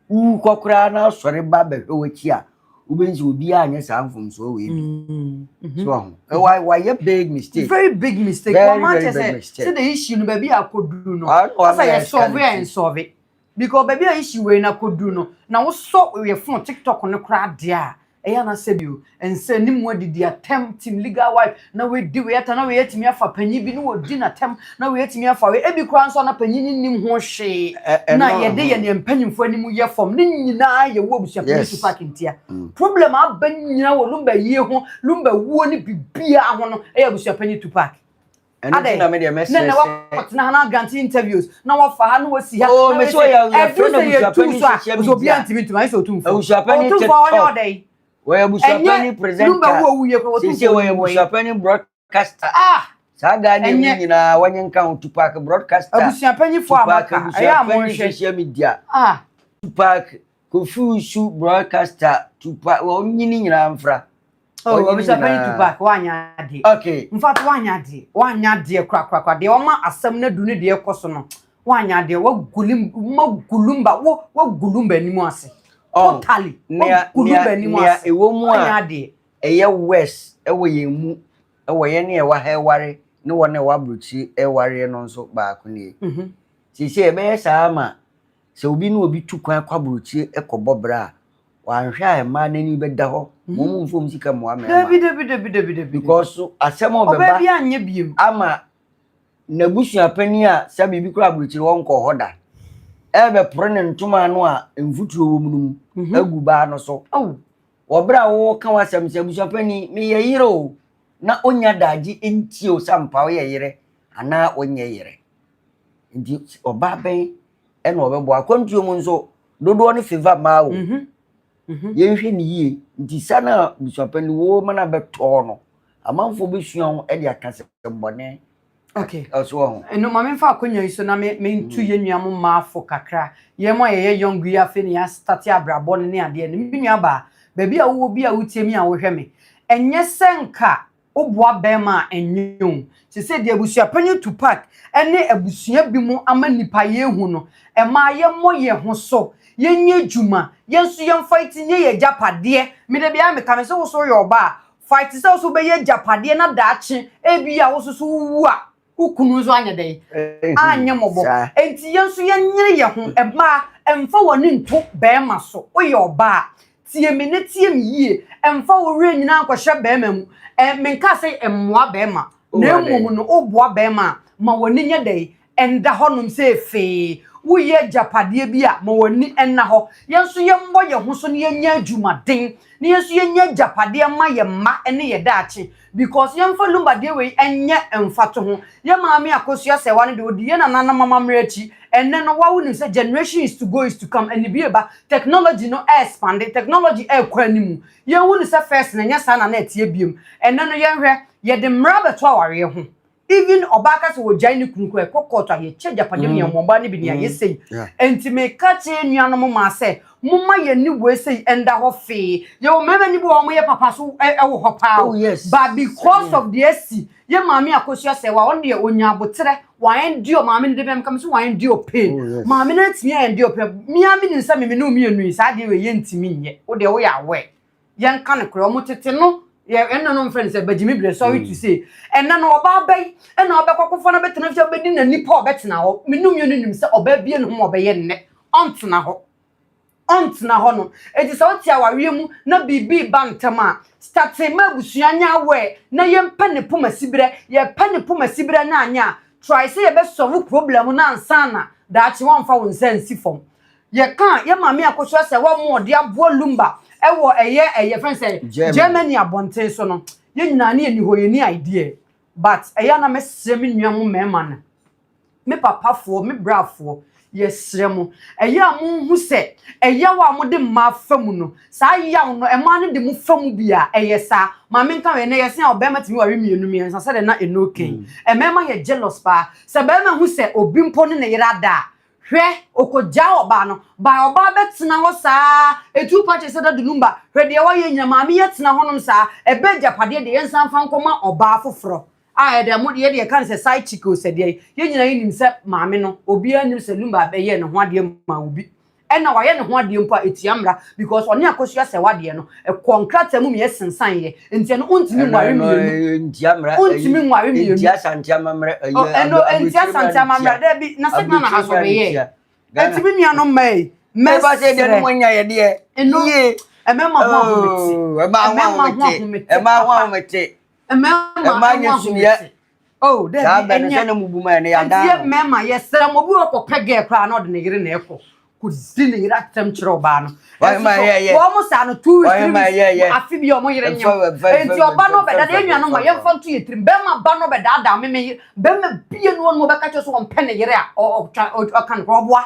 wukɔ koraa na asɔre ba bɛhwɛ w'akyi a, wobɛhu sɛ obiara anyɛ saa mfomsoɔ wei bi so ɔho. Wayɛ big mistake. Very big mistake. Very, Wɔn very akyɛ big sɛ mistake. sɛ the issue no baabi a akɔduru no, Wa sɛ ma yɛ solve escalate. yɛ nsolve, because baabi a issue wei na akɔduru no na wosɔ yɛ phone TikTok no koraa deɛ a, ɛyɛ anasɛ bi o nsa anim adidi atɛm team legal wife na wedi wei ata na wei atumi afa panyin bi na wɔdi n'atɛm na wei atumi afa wei ebi koraa nso na panyin no nim ho hwee na Ɛno yɛde yɛ nea mpanyinfoɔ anim yɛ fam ne nyinaa yɛ wɔ abusuapanyin Tupac ntia. Problem aba nyinaa wɔ Lumba yie ho, Lumba wuo ne bibiara ho no, ɛyɛ abusuapanyin Tupac. Ɛno nti na me deɛ na mɛsrɛ na sɛ wakɔtena ha na grant interviews na wafa ha na wasi ha Oh, na me so wasi- yɛ ɛduru yɛfrɛ no sɛ yɛtu abusuapanyin so a social ɔsɛ obiara media. ntumi ntumi ayɛ sɛ otumfoɔ. Abusuapanyin Otumfoɔ ɔnyɛ TikTok. ɔdɛ yi. Wɔyɛ abusuapanyin Ɛnyɛ presenter. Lumba wo owu yɛ kora. Sese Otumfoɔ wɔyɛ yi wɔ yi. abusuapanyin broadcaster. Ah. Saa Ghana mu Ɛnyɛ. nyinaa wɔnyɛ nka ho Tupac broadcaster. Abusuapanyinfoɔ a Tupac maka ɛyɛ a abusuapanyin monhwɛ. social media. Ah. Tupac Kofi Usu broadcaster, Tupac wɔn nyini nyinaa mfra. Oh. Ɔnyini Abusuapanyin nyinaa. Tupac wanya adeɛ. In fact, wanya adeɛ, wanya adeɛ korakorakora deɛ ɔma asɛm no adu ne deɛ ɛkɔ so no, wanya adeɛ. Waguli ma gulumba wo, wagulumba anim ase. Oh, totally. nea wagulumba nea anim nea ase. ɛwɔ mu wanya a adeɛ. Ɛyɛ worse ɛwɔ yɛn mu, ɛwɔ yɛn ne ɛwɔ ha ɛware ne wɔn a ɛwɔ aburokyire ɛwareɛ no nso baako nie. Sisi ɛbɛyɛ saa ama sɛ obi ne obi tu kwan kɔ aburokyire ɛkɔbɔ bra a, wanhwɛ a mmaa n'ani bɛda hɔ wɔn mu nfom sika mmoa mmarima. Dabi, dabi, dabi, dabi, dabi. Because asɛm a ɔbaa ɔbɛba bi anyɛ biem. Ama n'abusuapanin a sɛ biribi kora aburokyire wɔn nkɔ hɔ da ɛbɛporo ne ntoma ano a mfuturo wɔ mu no mu agu baa no so. Oh. Wɔberɛ a wɔka w'asɛm sɛ abusuapanin meyɛ yere o, na onya daagye ntie o sɛ ampa woyɛ yere anaa wonyɛ yere, nti ɔbaa bɛn ɛna ɔbɛboa akwantuo mu nso dodoɔ no favour mmaa o. Yɛnhwɛ ne yie. Nti sa na abusuapanin wo ma na bɛtɔɔ no, amanfoɔ bɛsua ho de aka sɛ bɔne. Okay. Ɔso wɔ ho. Ɛno ma memfa akonnwa yi so na me mentu yɛn nua mo mmaafo kakra. Yɛn mo a yɛyɛ young yi afei na yɛastarte abrabɔ no ne adeɛ no. Me nua baa, baabi a wowɔ bi a wotie me a wohwɛ me, ɛnyɛ sɛ nka woboa bɛrima a ɛnyɛ o. Te sɛ deɛ abusuapanyin Tupac ne abusua bi mu ama nnipa yɛhu no, ɛmaa yɛmmɔ yɛn ho so, yɛnyɛ adwuma, yɛn nso yɛn fight nyɛ yɛn agyapadeɛ. Me da biara meka me sɛ wo so woyɛ ɔbaa a, fight sɛ wo so wobɛyɛ agyapadeɛ na daakye ebi a wo so so wowu a, wo kunu nso anyɛ dɛn? Anyɛ mmɔbɔ. Enti yɛn nso yɛnyere yɛn ho. Mmaa, mfa w'ani nto barima so. Woyɛ ɔbaa a, tie me na tie me yie. Mfa wo werɛ nyinaa nkɔhyɛ barima mu. Ɛ, menkaa sɛ mmoa barima, na mmom no, woboa barima a, ma w'ani nyɛ dɛn? Ɛnda hɔnom sɛ efee. Woyɛ agyapadeɛ bi a, ma w'ani nna hɔ. Yɛn nso yɛmmɔ yɛn ho so na yɛnyɛ adwumaden, na yɛn nso yɛnyɛ agyapadeɛ mma yɛn mma ne yɛn daakye. Because yɛmfa Lumba deɛ wei nyɛ mfatoho. Yɛn maame Akosua Serwaa no deɛ ɔdi yɛn nananom amammerɛ akyi. Ɛnnɛ no, woa wonim sɛ generation is to go is to come, anibue ba, technology no ɛɛspande, technology ɛɛkɔ animu. Yɛnhu no sɛ first no ɛnyɛ saa na na ɛteɛ biom. Ɛnnɛ no yɛnhwɛ, yɛde mmara bɛto awareɛ ho. Even ɔbaa ka sɛ ɔgyae ne kunu koraa, ɛkɔ court a, yɛkyɛ agyapadeɛ mu, yɛmmɔ ɔbaa no bi nea yɛ sei. Enti meka kyerɛ nuanom mmaa sɛ, momma yɛn ani wei sei nda hɔ fee. Yɛwɔ mmarima no bi wɔ hɔ a wɔyɛ papa so wɔ hɔ paa o. But because of deɛ asi, yɛn maame Akosua Serwaa, ɔno deɛ ɔnya aboterɛ, wa endure, maame no de bɛn meka me sɛ wa endure pain. Maame no atumi a endure pain. Me ara menim sɛ me me ne wo mmienu yi, saa adeɛ wei yɛntumi nyɛ. Wo deɛ woyɛ aware. Yɛnka nokorɛ, wɔn tete no, yɛ ɛnna no mfrɛ no sɛ bagyimi berɛ, sorry to say. Ɛnna no ɔbaa bɛyi, ɛnna ɔbɛkɔ akɔfa no abɛtena fie, ɔbɛdi n'ani pa ɔbɛtena hɔ. Me ne mmienu nim sɛ ɔbaa bie ne ho ma ɔbɛyɛ nnɛ, ɔntena hɔ. Ɔntena hɔ no. Enti sɛ wote awareɛ mu na biribi reba ntɛm a, starte ma abusua nyɛ aware na yɛmpɛ ne poma siberɛ. Yɛpɛ ne poma siberɛ no anyɛ a, try sɛ yɛbɛ solve problem no ansa na daakye woamfa wo nsa ansi fam. Yɛka a, yɛ maame Akosua sɛ wɔn ɔde aboa Lumba ɛwɔ ɛyɛ ɛyɛ fɛn sɛ Germany abɔnten so no, yɛn nyinaa ne yɛni hɔ, yɛni idea. But ɛyɛ a na mɛsrɛ me nua mo mmarima no, me papafoɔ, me brafoɔ, yɛsrɛ mo, ɛyɛ a monhu sɛ ɛyaw a mode mmaa fa mu no, saa yaw no, mmaa no de mo fa mu bi a, ɛyɛ saa. Ma menka wei, ɛnnɛ yɛse a ɔbarima tumi ware mmienu mmiɛnsa sɛdeɛ na Enoch ka yi. Mmarima yɛ jealous paa. Sɛ barima hu sɛ obi mpo ne ne yere ada a, Hwɛ, ɔkɔgyaa ɔbaa no, by ɔbaa bɛtena hɔ saa, ɛtu pa kyerɛ sɛ Daddy Lumba, hwɛ deɛ wayɛ nyina, maame yi atena hɔnom saa, ɛbɛ agyapadeɛ deɛ yɛnsan mfa nkɔma ɔbaa foforɔ a ɛdeɛ mo yɛ deɛ yɛka no sɛ side chick o sɛ deɛ, yɛn nyinaa yɛnim sɛ maame no, obiara nnim sɛ Lumba bɛyɛɛ ne ho adeɛ maa obi, ɛna wayɛ ne ho adeɛ mpo a ɛtia mmara because ɔne Akosua Sɛwa deɛ no, ɛkɔɔ nkrataa mu ma yɛsensan yɛ, nti ɛno wontumi nware mmienu, wontumi nware mmienu. Ntia Asante amammerɛ, ɛno ntia Asante amammerɛ, daabi, na sɛ Ghana ha so ɔbɛyɛ. Nti me nuanom mmaa yi, mɛsrɛ, ɛno ɛmɛma ho ahomete, ɛmɛma ho ahomete, ɛmɛma ho ahomete, ɛmɛma ho ahomete. Oh, saa daabi, bɛ no ɛnyɛ. sɛ na mubu ma ɛno yɛadan Nti yɛ no. mmarima yɛsrɛ mo, obi wɔ hɔ kɔpɛ girl koraa na ɔde ne yere na ɛkɔ kɔdi ne yere atɛm kyerɛ ɔbaa no. Wɔn Ɛnso ma so yɛ yɛ. wɔn mo saa no 2 weeks Wɔn 3 ma weeks yɛ yɛ. afe bi a wɔn yere nyem. Ɛmfa ɛmfa Nti ɛmfa ɔba no ɛmfa ɔbɛdada ɛmfa yɛn nuanom ma ɛmfa. yɛmfa nto yɛ tirim. Bɛrima ba no ɔbɛdaadaa me me yere bɛrima bie no ɔno ɔbɛka kyerɛ sɛ ɔmpɛ ne yere a ɔtwa ɔka no korɔ ɔboa.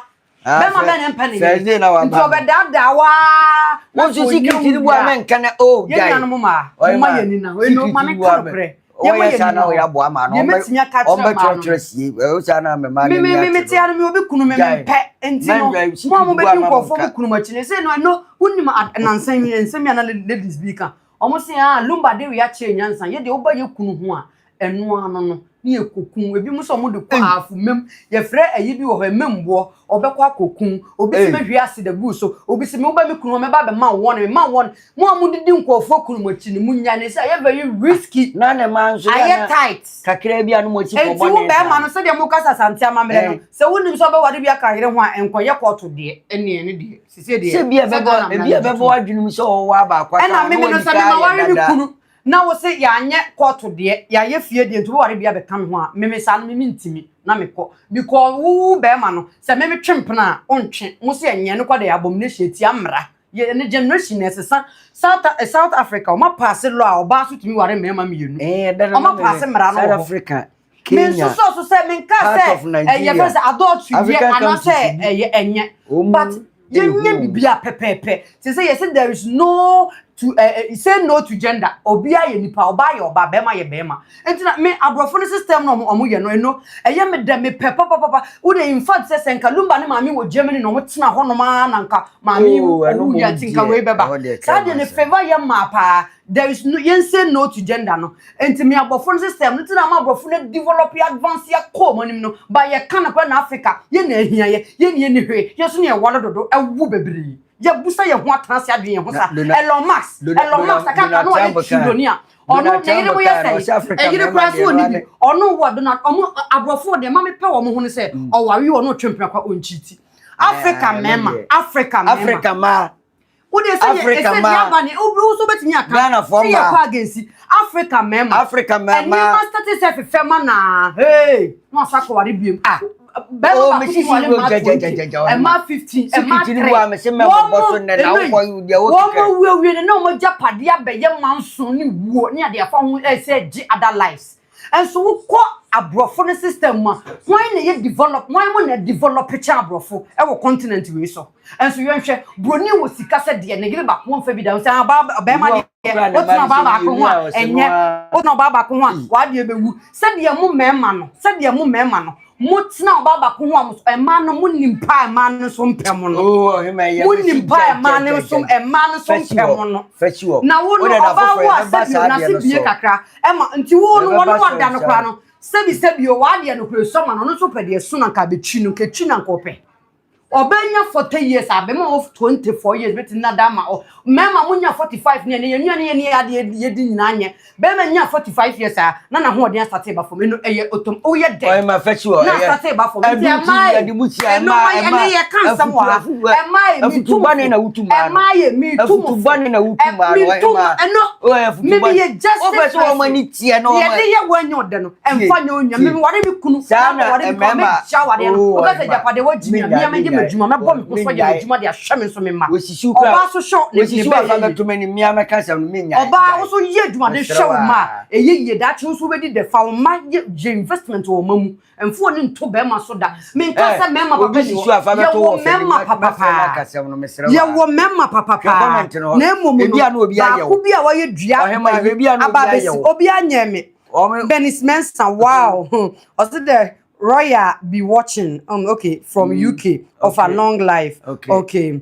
Ah, Bɛrima fɛ bɛn na ɛmpɛ ne yere? fɛ na Nti waba no. ɔbɛdaadaa waa na Wo sɛ nso ɔnya secret wo no wie bu a a mɛnka na oh yɛn gyae. nuanom maa Ɔyɛ momma ma yɛn ani na hɔ ɛno secret ma no menka bu a mɛ nokorɛ yɛmma wɔyɛ yɛn saa ani na na wɔyɛ hɔ aboa ma no deɛ mɛtumi aka akyerɛ mmaa no ɔmbɛtwerɛtwerɛ sie ɛwɔ saa na mɛma me no me ani me ate mete no. ano me obi kunu me Gyae. mempɛ nti no Mɛndwa mo a secret bu a mobɛdi ma nkurɔfoɔ mo monka. kunu mo akyi no sɛ no ɛno wonim nansa yi nsɛm yi a na ladies bi ka ɔmo se ah Lumba de wei akyerɛ nyansa yɛ deɛ woba yɛ kunu ho a ɛno ano no ne yɛkɔku ebi mu sɛ ɔmo de kɔ ahafo mem yɛfrɛ ayi bi wɔ hɔ ɛmemboɔ ɔbɛkɔ akɔku obi sɛ mɛhwie acid agu so obi sɛ me woba me kunu hɔ mɛba abɛma wo wɔn mema wɔn mo a modidi nkurɔfoɔ kunu mo akyi no munya ne sɛ ayɛ very risky Na ne mma nso yɛ ayɛ na tight kakra bi a no mo asi Enti kɔ wo bɔne bɛrima saa. no sɛdeɛ moka sɛ Asante amammerɛ no Eh. sɛ wonim sɛ ɔbɛware bi aka yere ho a nkɔyɛ kɔɔto deɛ ɛneɛ ne deɛ sisɛ deɛ Sɛ bi a sɛ ɛbɛbɔ Ghana mmara ebi no a gye ɛbɛbɔ tom w'adwene mu sɛ ɔwɔ abaako aka ɛna ho na meme no wadi sɛ kan mema ayɛ ware me dada. kunu na wo se yɛanyɛ kɔɔto deɛ yɛayɛ fie deɛ nti wobɛware bi abɛka me ho a meme saa no meme ntimi na mekɔ because wo bɛrima no sɛ meme twe mpena a wontwe mo se ɛnyɛ no kɔ deɛ abomination ɛtia mmara yɛ ne generation na ɛsesa South, South Africa ɔma paase law a ɔbaa so tumi ware mmarima mmienu Eh, ɛda no na ɔma mehwɛ paase mmara no South wɔ hɔ Africa, me Kenya, nso so sɛ menka part sɛ of ɛyɛ Nigeria, fɛ sɛ adultery deɛ African anaasɛ countries bi ɛyɛ ɛnyɛ wɔn but yɛnyɛ ehu. biribi a pɛpɛɛpɛ te sɛ yɛsɛ there is no to say no to gender. Obiara yɛ nipa, ɔbaa yɛ ɔbaa, bɛrima yɛ bɛrima. Nti na me aborɔfo no system no ɔmo yɛ no, ɛno ɛyɛ me dɛ, me pɛ papapapa. Wode in fact sɛ nka Lumba ne maame wɔ Germany na ɔmo tena hɔnom ara na nka maame Oh, ɛno owu mmom yɛ ati nka deɛ, wei bɛba. ɛhɔ deɛ Saa kra deɛ ne ma sɛ. favour yɛ mmaa paa. There is no, yɛn say no to gender no. Nti me aborɔfo no system no ti na ama aborɔfo no develop, advance, yɛ kɔɔ ɔmo anim no ba. Yɛ ka no kora na Africa yɛn na ehia yɛ, yɛn ni yɛn ni hwee, yɛn so ne yɛ wale dodo, ɛwu bebree. Yɛbusa yɛn ho, atena ase adwene yɛn ho sa. Elon Musk, Elon Musk akaka no ɔyɛ trillionaire, ɔno ne yere mo yɛ sɛ ɛyere kora so ɔni bi. Ɔno wɔ Donald, ɔmo aborɔfo deɛ ma mepɛ wɔn ho no sɛ ɔware, ɔno ɔtwe mpena kwa, ɔnkyiti. Africa mmarima, Africa mmarima, Africa mmaa. Wode sɛ yɛ Africa ɛsɛ mmaa. deɛ aba ne obi wo so bɛtumi aka Ghanafoɔ sɛ yɛkɔ mmaa. against Africa mmarima. Africa mmarima. Ɛnneɛma start sɛ fefɛ ma naa hey na ɔsa kɔware biem. Ah. Bɛrima Oh, baako me sisi tumi ware wo mmaa gya, gya, 20, gya, gya, ɔno. ɛmmaa 15, ɛmmaa Sikiti ni 3. bu a mese mɛ bɔ so nnɛ na wokɔ deɛ Wɔn wokeka. mo wuawie no na wɔn agyapadeɛ abɛyɛ manson ne wuo ne adeɛ afa ho ɛsɛ gye other lives. Nso wokɔ aborɔfo no system mu a, wɔn na yɛ develop, wɔn mo na develop kyɛn aborɔfo ɛwɔ continent wei so. Nso yɛnhwɛ, broni wɔ sika sɛ deɛ ne yere baako wɔn fɛ bi da sɛ ɔbaa ɔbɛrima deɛ wotena ɔbaa baako ho a, ɛnyɛ wotena ɔbaa baako ho a wadeɛ bɛwu. Sɛdeɛ mo mmarima no, sɛdeɛ mo mmarima no mo tena ɔbaa baako ho a, mo mmaa no mo nim paa, mmaa no nso mpɛ mo no. Oh, ɔhema yɛ Mo nim paa, mmaa no nso, mmaa no nso mpɛ mo no. Fɛsi wɔ. Na wo no, ɔbaa wo a, sɛbi o n'ase bie kakra ɛma nti wo no wɔn wada no koraa no, sɛbi sɛbi o, wadeɛ no kora esɔma no, ɔno nso pɛ deɛ so na nka abɛtwi no, nka etwi na nka ɔpɛ. Ɔbɛnya 40 years a, bɛma wɔ 24 years bɛti nna da ma ɔ mmarima mo nya 45 ne ɛne yɛn nua ne yɛn ne adeɛ yɛdi nyinaa nyɛ. Bɛrima nya 45 years a, na n'ahoɔden asate ba fam, ɛno ɛyɛ otom ɔyɛ dɛ Ɔhema fɛsi wɔ. Na asate ba fam. Nti ɛmaa yɛ ɛno ma ɛne yɛ ka nsɛm wɔ ha. Ɛmaa yɛ mi tu Afutu na wutu maa no. Ɛmaa yɛ mi tu mo Afutu bɔne na wutu maa no. Mi tu Ɔhema. ɛno Ɔyɛ afutu mi mi bɔne. yɛ justice. Wopɛ sɛ wɔn ani teɛ na wɔn Yɛde yɛ wɔn nyɛ ɔdɛ no ɛnfa nyɛ onua. Mi ware mi kunu Saa na ware mi kunu mmarima- mi gya wadeɛ no. Oh, Ɔbɛ sɛ ɔhema. japadeɛ wɔ gyi mi a mi a mi gye mi adwuma, mɛbɔ mi ho so yɛ mi adwuma de ahwɛ mi nso mi ma. Osisi kura. Ɔbaa so hwɛ ne ne Osisi bɛyɛ wa fa yie. bɛto m'anim, mmea mɛka sɛm no menya. Ɔbaa woso yɛ adwuma de Mesrɛ hwɛ wo wo ma a. a ɛyɛ yie daakye nso wobɛdi dɛ. Fa wo ma yɛ yɛ investment wɔ ma mu, mfoɔ ne nto bɛrima so da. Menka sɛ mmarima papa Obi ni sisi hɔ. afa bɛto Yɛwɔ wɔ fɛ mmarima papa paa. Kasɛm no, mesrɛ wo a. Yɛwɔ mmarima papa Hwɛ paa. comment no hɔ. Na mmom Ebi a na no, obi ayɛ baako wo. bi a wayɛ dua Ɔhema, hwɛ ebi a na aba obi ayɛ abɛsi wo. obi anyɛ me. Benis Mensa, wow, ɔsi dɛ Royal be watching okay, from UK of a long life. Okay,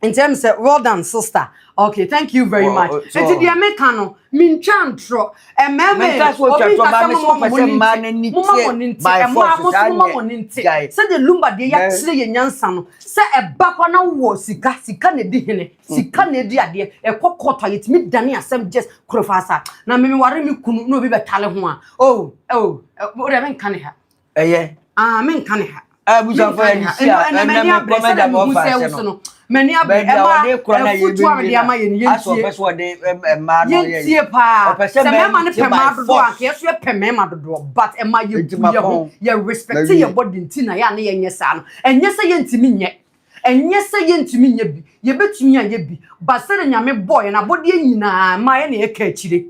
in terms of, well done, sister. Okay, thank you very Well, much. so- Nti deɛ meka no, mentwa ntorɔ. Mmarima Menka sɛ wotwa obi ntorɔ, nkasa maame, mo sɛ wopɛ mo sɛ ne mmaa nte. n'ani Moma teɛ mo ne nte. by Mmaa force, mo saa so moma nyɛ. mo ne nte. Gyae. Sɛdeɛ Lumba deɛ yɛakyerɛ yɛ nyansa no sɛ ɛba kwa na wowɔ sika, sika na ɛdi hene, sika na ɛdi adeɛ. Ɛkɔ court a, yɛtumi dane asɛm just koro fa sa. Na meme ware me kunu na obi bɛtale ho a, oh, wode menka ne ha. Ɛyɛ. Ah, menka ne ha. Abusuafo, yɛ ne si a ɛnɛ ɛnɛ m'ani me abere kɔmɛda sɛdeɛ ma mehu ɔfa sɛ ase wo so no no, m'ani abere. Baabi a Ɛma wɔde korɔ na afutuo a mede ama yɛ no, asɛ ɔpɛ yɛntie. sɛ wɔde mmaa no yɛ Yɛntie paa. Ɔpɛ sɛ Sɛ mmarima no mmarima pɛ mmaa by dodoɔ a, force. anka yɛso yɛpɛ mmarima dodoɔ, but ɛma Enti yɛbu yɛ ho, mapɔn. yɛ respect Mawie. yɛ body. Nti na yɛ a ne yɛnyɛ saa no, ɛnyɛ sɛ yɛntumi nyɛ, ɛnyɛ sɛ yɛntumi nyɛ bi. Yɛbɛtumi ayɛ bi, but sɛde Nyame bɔɔ yɛn abɔdeɛ nyinaa ma yɛ na yɛka akyire.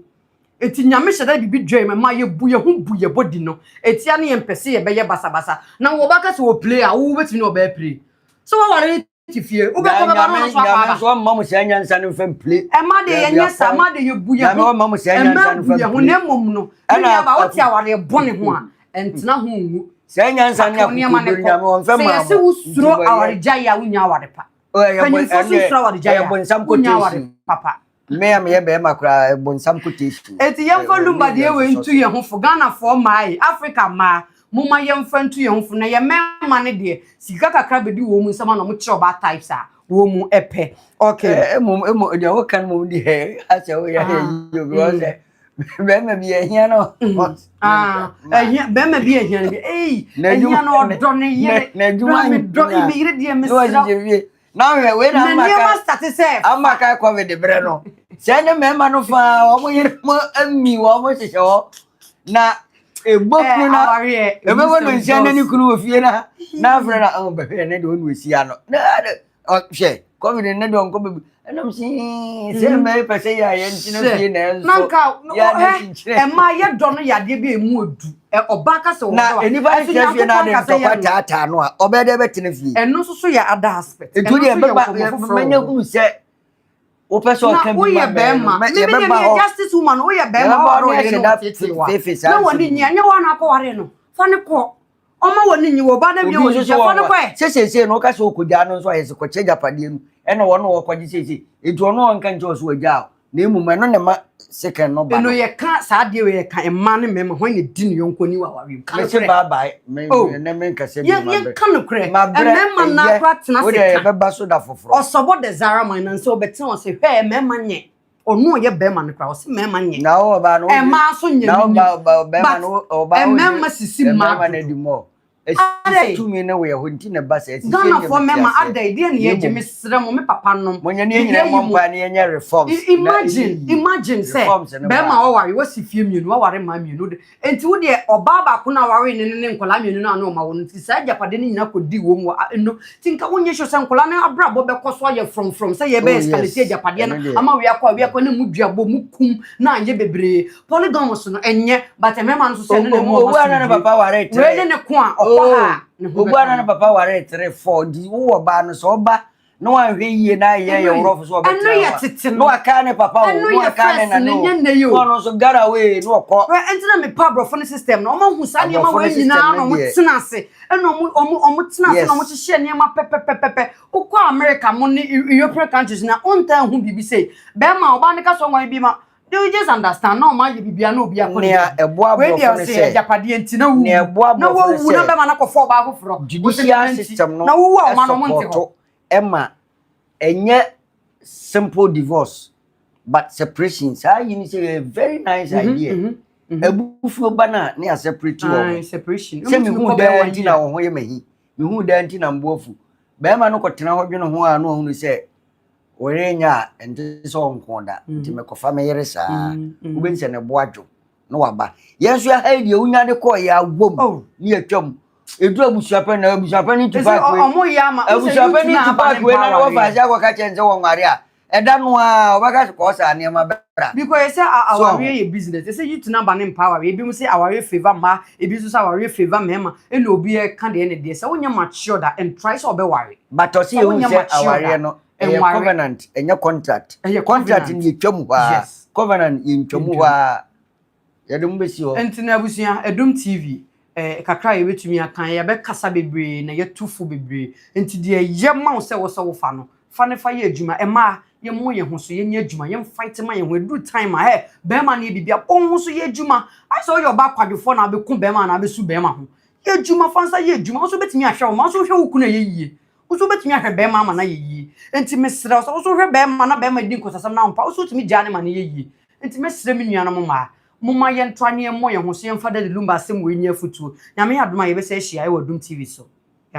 Eti Nyame hyɛ dɛ biribi dwa mu ma yɛbu yɛ ho, bu yɛ body no etia ne yɛn mpɛ sɛ yɛbɛyɛ basabasa. Na wɔbɛka sɛ wɔ play a, wo wobɛtumi ne ɔbɛyɛ play sɛ wɔware ne ti fie, wobɛkɔ bɛba no, ɔno so akɔ Nyame aba. nso ɔmma mo saa nyansa no mfa mpile. Ɛma de yɛnyɛ saa, ɛma de yɛbu yɛ Nyame ho. ɔmma mo saa nyansa Ɛma no bu mfa yɛ ho. mpile. Na mmom no, me Ɛna nua ba, wote awareɛ bɔne ho a, ɛntena ho nwu. Saa nyansa ne Aka wo nneɛma ne akokoduro kɔ. Nyame ɔmfɛ Sɛ maa yɛsɛ mo. wosuro Nti wɔyɛ- awaregyaeɛ a, wonya aware pa. Ɛyɛ bɔ- Mpanyimfoɔ so ɛnɛ- suro awaregyaeɛ ɛyɛ a, bonsam wonya aware quotation. papa. Me a meyɛ bɛrima koraa, ɛyɛ bonsam quotation. Eti yɛmfa Lumba deɛ wei ntu yɛn ho fo. Ghanafoɔ mmaa yi, Africa mmaa, momma yɛmfa ntu yɛn ho fo. Na yɛ mmarima no deɛ, sika kakra bɛdi wɔn mu nsɛm a na wɔn kyerɛ ɔbaa types a wɔn mu ɛpɛ. Okay. Emu deɛ woka no mom deɛ, asɛ woyɛ yɛ obi wɔ sɛ bɛrima bi ahia no. Ah, ɛhia bɛrima bi, ahia no bi ei. N'adwuma- Ɛhia no ɔdɔ ne yere. Na adwuma Bra me dɔ nhia. me yere deɛ, Na mesrɛ. wahyehyɛ fie na hwɛ wei na Na ama nneɛma ka start sɛ ama ka COVID berɛ no sɛ ne mmarima no faa wɔn yere mo ami wɔn hyehyɛ hɔ na ebɔ kunu na awareɛ ebɛbɔ no nhyia na ne kunu wɔ fie na afrɛ na ɔn bɛhwɛ ne deɛ ɔno esi ano na ɔhwɛ COVID ne deɛ ɔnkɔ baabi ɛnam si sɛ mmaa pɛ sɛ yɛ a yɛntena fie na ɛnso Na nka yɛ a na ɔhɛ kyikyerɛ. Ɛma yɛdɔ no yɛ adeɛ bi a emu odu. Ɔbaa ka sɛ Na ɔdɔ a, nipa no ɛso tena fie na Nyankopɔn ade ka sɛ ntɔkwa yɛ no. taataa no a, ɔbɛyɛ dɛ bɛtena fie. Ɛno nso so yɛ other aspect. Etu Ɛno deɛ nso yɛ bɛba nkɔmmɔ foforɔ mɛnya wɔ hɔ. hunu sɛ Wopɛ sɛ Na ɔka bi ma woyɛ mɛɛ no, bɛrima. mɛ Me me deɛ yɛbɛba meyɛ hɔ. justice woman, woyɛ bɛrima Yɛbɛba hɔ waware ne ɔyere yɛahyɛ no da wɔtetee wa. fefe saa Na nsɛm wɔne yi. nyi ɛnyɛ wo na akɔware no. Fa ne kɔ. Ɔma wɔne nyi wɔ ɔbaa no Obi wie wɔ nso so gya fa no wɔ kɔ ɛ. sɛ seesei no woka sɛ wokɔgyaa no nso a yɛsɛ kɔkyɛ agyapadeɛ no ɛna wɔn na wɔkɔgye seesei nti ɔno ɔnka nkyɛ wɔ so wagyaa wo na mmom ɛno na ɛma second no ba Ɛno no. yɛka saa adeɛ wei yɛka mmaa ne mmarima hwan na di ne yɔnko ni wɔ awareɛ mu. Ka Mese nokorɛ. bye bye me Oh. me ne menkasa bio Yɛn mabrɛ yɛnka nokorɛ. mabrɛ Mmarima na ɛyɛ akora tena wo ase deɛ ka. yɛbɛba so da foforɔ. Ɔsɔbɔ the Zara man na nso ɔbɛtena hɔ sɛ hwɛ mmarima nyɛ. Ɔno ɔyɛ bɛrima no koraa ɔsɛ mmarima nyɛ. Na wo ɔbaa no wode Mmaa nso nyɛ na wo menim. ba ba bɛrima But no ɔbaa wode mmarima sisi mmaa mmarima no dodo. adi mɔ. Esisi Adɛn? tumi no wɔ yɛ hɔ nti na ɛba saa esisi deɛ Ghanafoɔ mete mmarima aseɛ adɛn deɛ ne na yɛgye mmom mesrɛ mo me papa nom. monyɛ ne yɛn nyinaa Yɛyi mmɔ mo. mpaeɛ na yɛnyɛ reforms na ɛnyɛ Imagine yie imagine sɛ reforms no bɛrima ba a waware wasi fie mmienu waware mmaa mmienu de nti wo deɛ ɔbaa baako no a waware ne ne ne nkwadaa mmienu no a na ɔma wo no nti saa agyapade no nyinaa kɔdi wɔn wɔ a- no nti nka wonyɛ sure sɛ nkwadaa no abrabɔ bɛkɔ so ayɛ frɔmfrɔm sɛ yɛbɛyɛ oh escalate yes agyapadeɛ no ɛno deɛ ama wei akɔ a wei akɔ ne mu duabɔ mu kum na anyɛ bebree polygamous no ɛnyɛ but mmarima no nso sɛ ɛno na ɛma obu ɔma ana ne asomdwie papa ware wei tere ne ne ko a ɔkɔ ha oh a ne ho obu bɛtɔ ana ne no papa ware tere four nti wowɔ baa no sɛ ɔba na wanhwɛ yie na ayɛ ɛno yɛ yi worɔfo so ɛno ɔbɛtena yɛ hɔ a tete na no waka ne papa o ɛno na yɛ waka ne first nane no o nyɛ nnɛ yi na o ɔno nso gara wei na ɔkɔ Hwɛ, ɛnti na mepɛ aborɔfo no system no ɔmo ahu saa nneɛma aborɔfo no wei system nyinaa no na ɔmo deɛ tena ase ɛna ɔmo ɔmo ɔmo tena ase na ɔmo yes hyehyɛ nneɛma pɛpɛpɛpɛpɛ wokɔ America mo ne European countries na ɔntaa hu biribi sei bɛrima ɔbaa ne ka sɛ ɔnware bi ma they will just understand na ɔmo ayɛ biribiara na obi akɔ ne nea baabi ɛboa wei deɛ aborɔfo no ɔsɛ sɛ agyapadeɛ nti na wuwu nea ɛboa na aborɔfo no wawu na sɛ bɛrima no akɔfa ɔbaa foforɔ wosɛ judicial nti system na no wowu a ɔma no ɔmo nte hɔ ɛsupporto ɛma ɛnyɛ simple divorce but separation saa yi ni sɛ yɛ very nice idea abufuo ba no a ne aseparate wɔ Aye, ho separation sɛ ɔmo tumi mehu kɔ bɛyɛ daa one nti na year wo ho yɛ mahi mehu daa nti na mbo afu bɛrima no kɔtena hɔ dwene ho a na ɔhunu sɛ wɔrenya a ɛnte sɛ ɔnko da nti mekɔfa me yere saa wobɛhu sɛ ne bo adwo na waba yɛn nso aha yi deɛ wonya de kɔɔ yɛ awom oh ne yɛtwam ɛduru abusuapɛ na abusuapɛ ne tu ɛsɛ paaki wei ɔmo yɛ ama wosɛ abusuapɛ youth ne na tu aba ne paaki wei mpa na ne wɔfa awareɛ ase akɔka kyɛn sɛ wɔnware a ɛda no a ɔbɛka sɛ kɔɔ saa nneɛma bɛbra because yɛsɛ so awareɛ yɛ business yɛsɛ youth na aba ne mpa awareɛ ebi mo sɛ awareɛ favour mmaa ebi nso sɛ awareɛ favour mmarima ɛna obi ɛka deɛ ne deɛ sɛ wonyɛ matured a ntrae sɛ ɔbɛware but ɔsɛ sɛ yɛhu wonyɛ sɛ matured awareɛ a no ɛyɛ ɛnware covenant ɛnyɛ contract ɛyɛ contract no covenant yɛtwa mu hɔ a yes covenant yɛntwa mu hɔ ntwam a yɛde mu bɛsi hɔ nti na abusua Adom TV kakra a yɛbɛtumi aka yɛbɛkasa bebree na yɛtu fo bebree nti deɛ yɛ ma wo sɛ wɔ sɛ wofa no fa ne fa yɛ adwuma ɛmaa yɛmmɔ yɛn ho so yɛnyɛ adwuma yɛmfight ma yɛn ho ɛduru time a ɛ bɛrima no yɛ biribi a ɔn ho so yɛ adwuma ayɛ sɛ ɔyɛ ɔbaa kwadwofoɔ na abɛku bɛrima na abɛsu bɛrima ho yɛ adwuma fa nsa yɛ adwuma wo nso bɛtumi ahwɛ wo ma wo nso hwɛ wo kunu a ɛyɛ yie wo nso bɛtumi ahwɛ bɛrima ama no ayɛ yie nti mesrɛ wo sɛ wo nso hwɛ bɛrima na bɛrima di nkɔsasɛm na wompa wo nso wotumi gyaa ne ma no yɛ yie nti mesrɛ me nuanom mmaa momma yɛntoa ne yɛmmɔ yɛn ho so yɛmfa Daddy Lumba asɛm wei nyɛ afotuo. Nyame yɛ adom a yɛbɛsɛ ahyia ɛwɔ Adom TV so.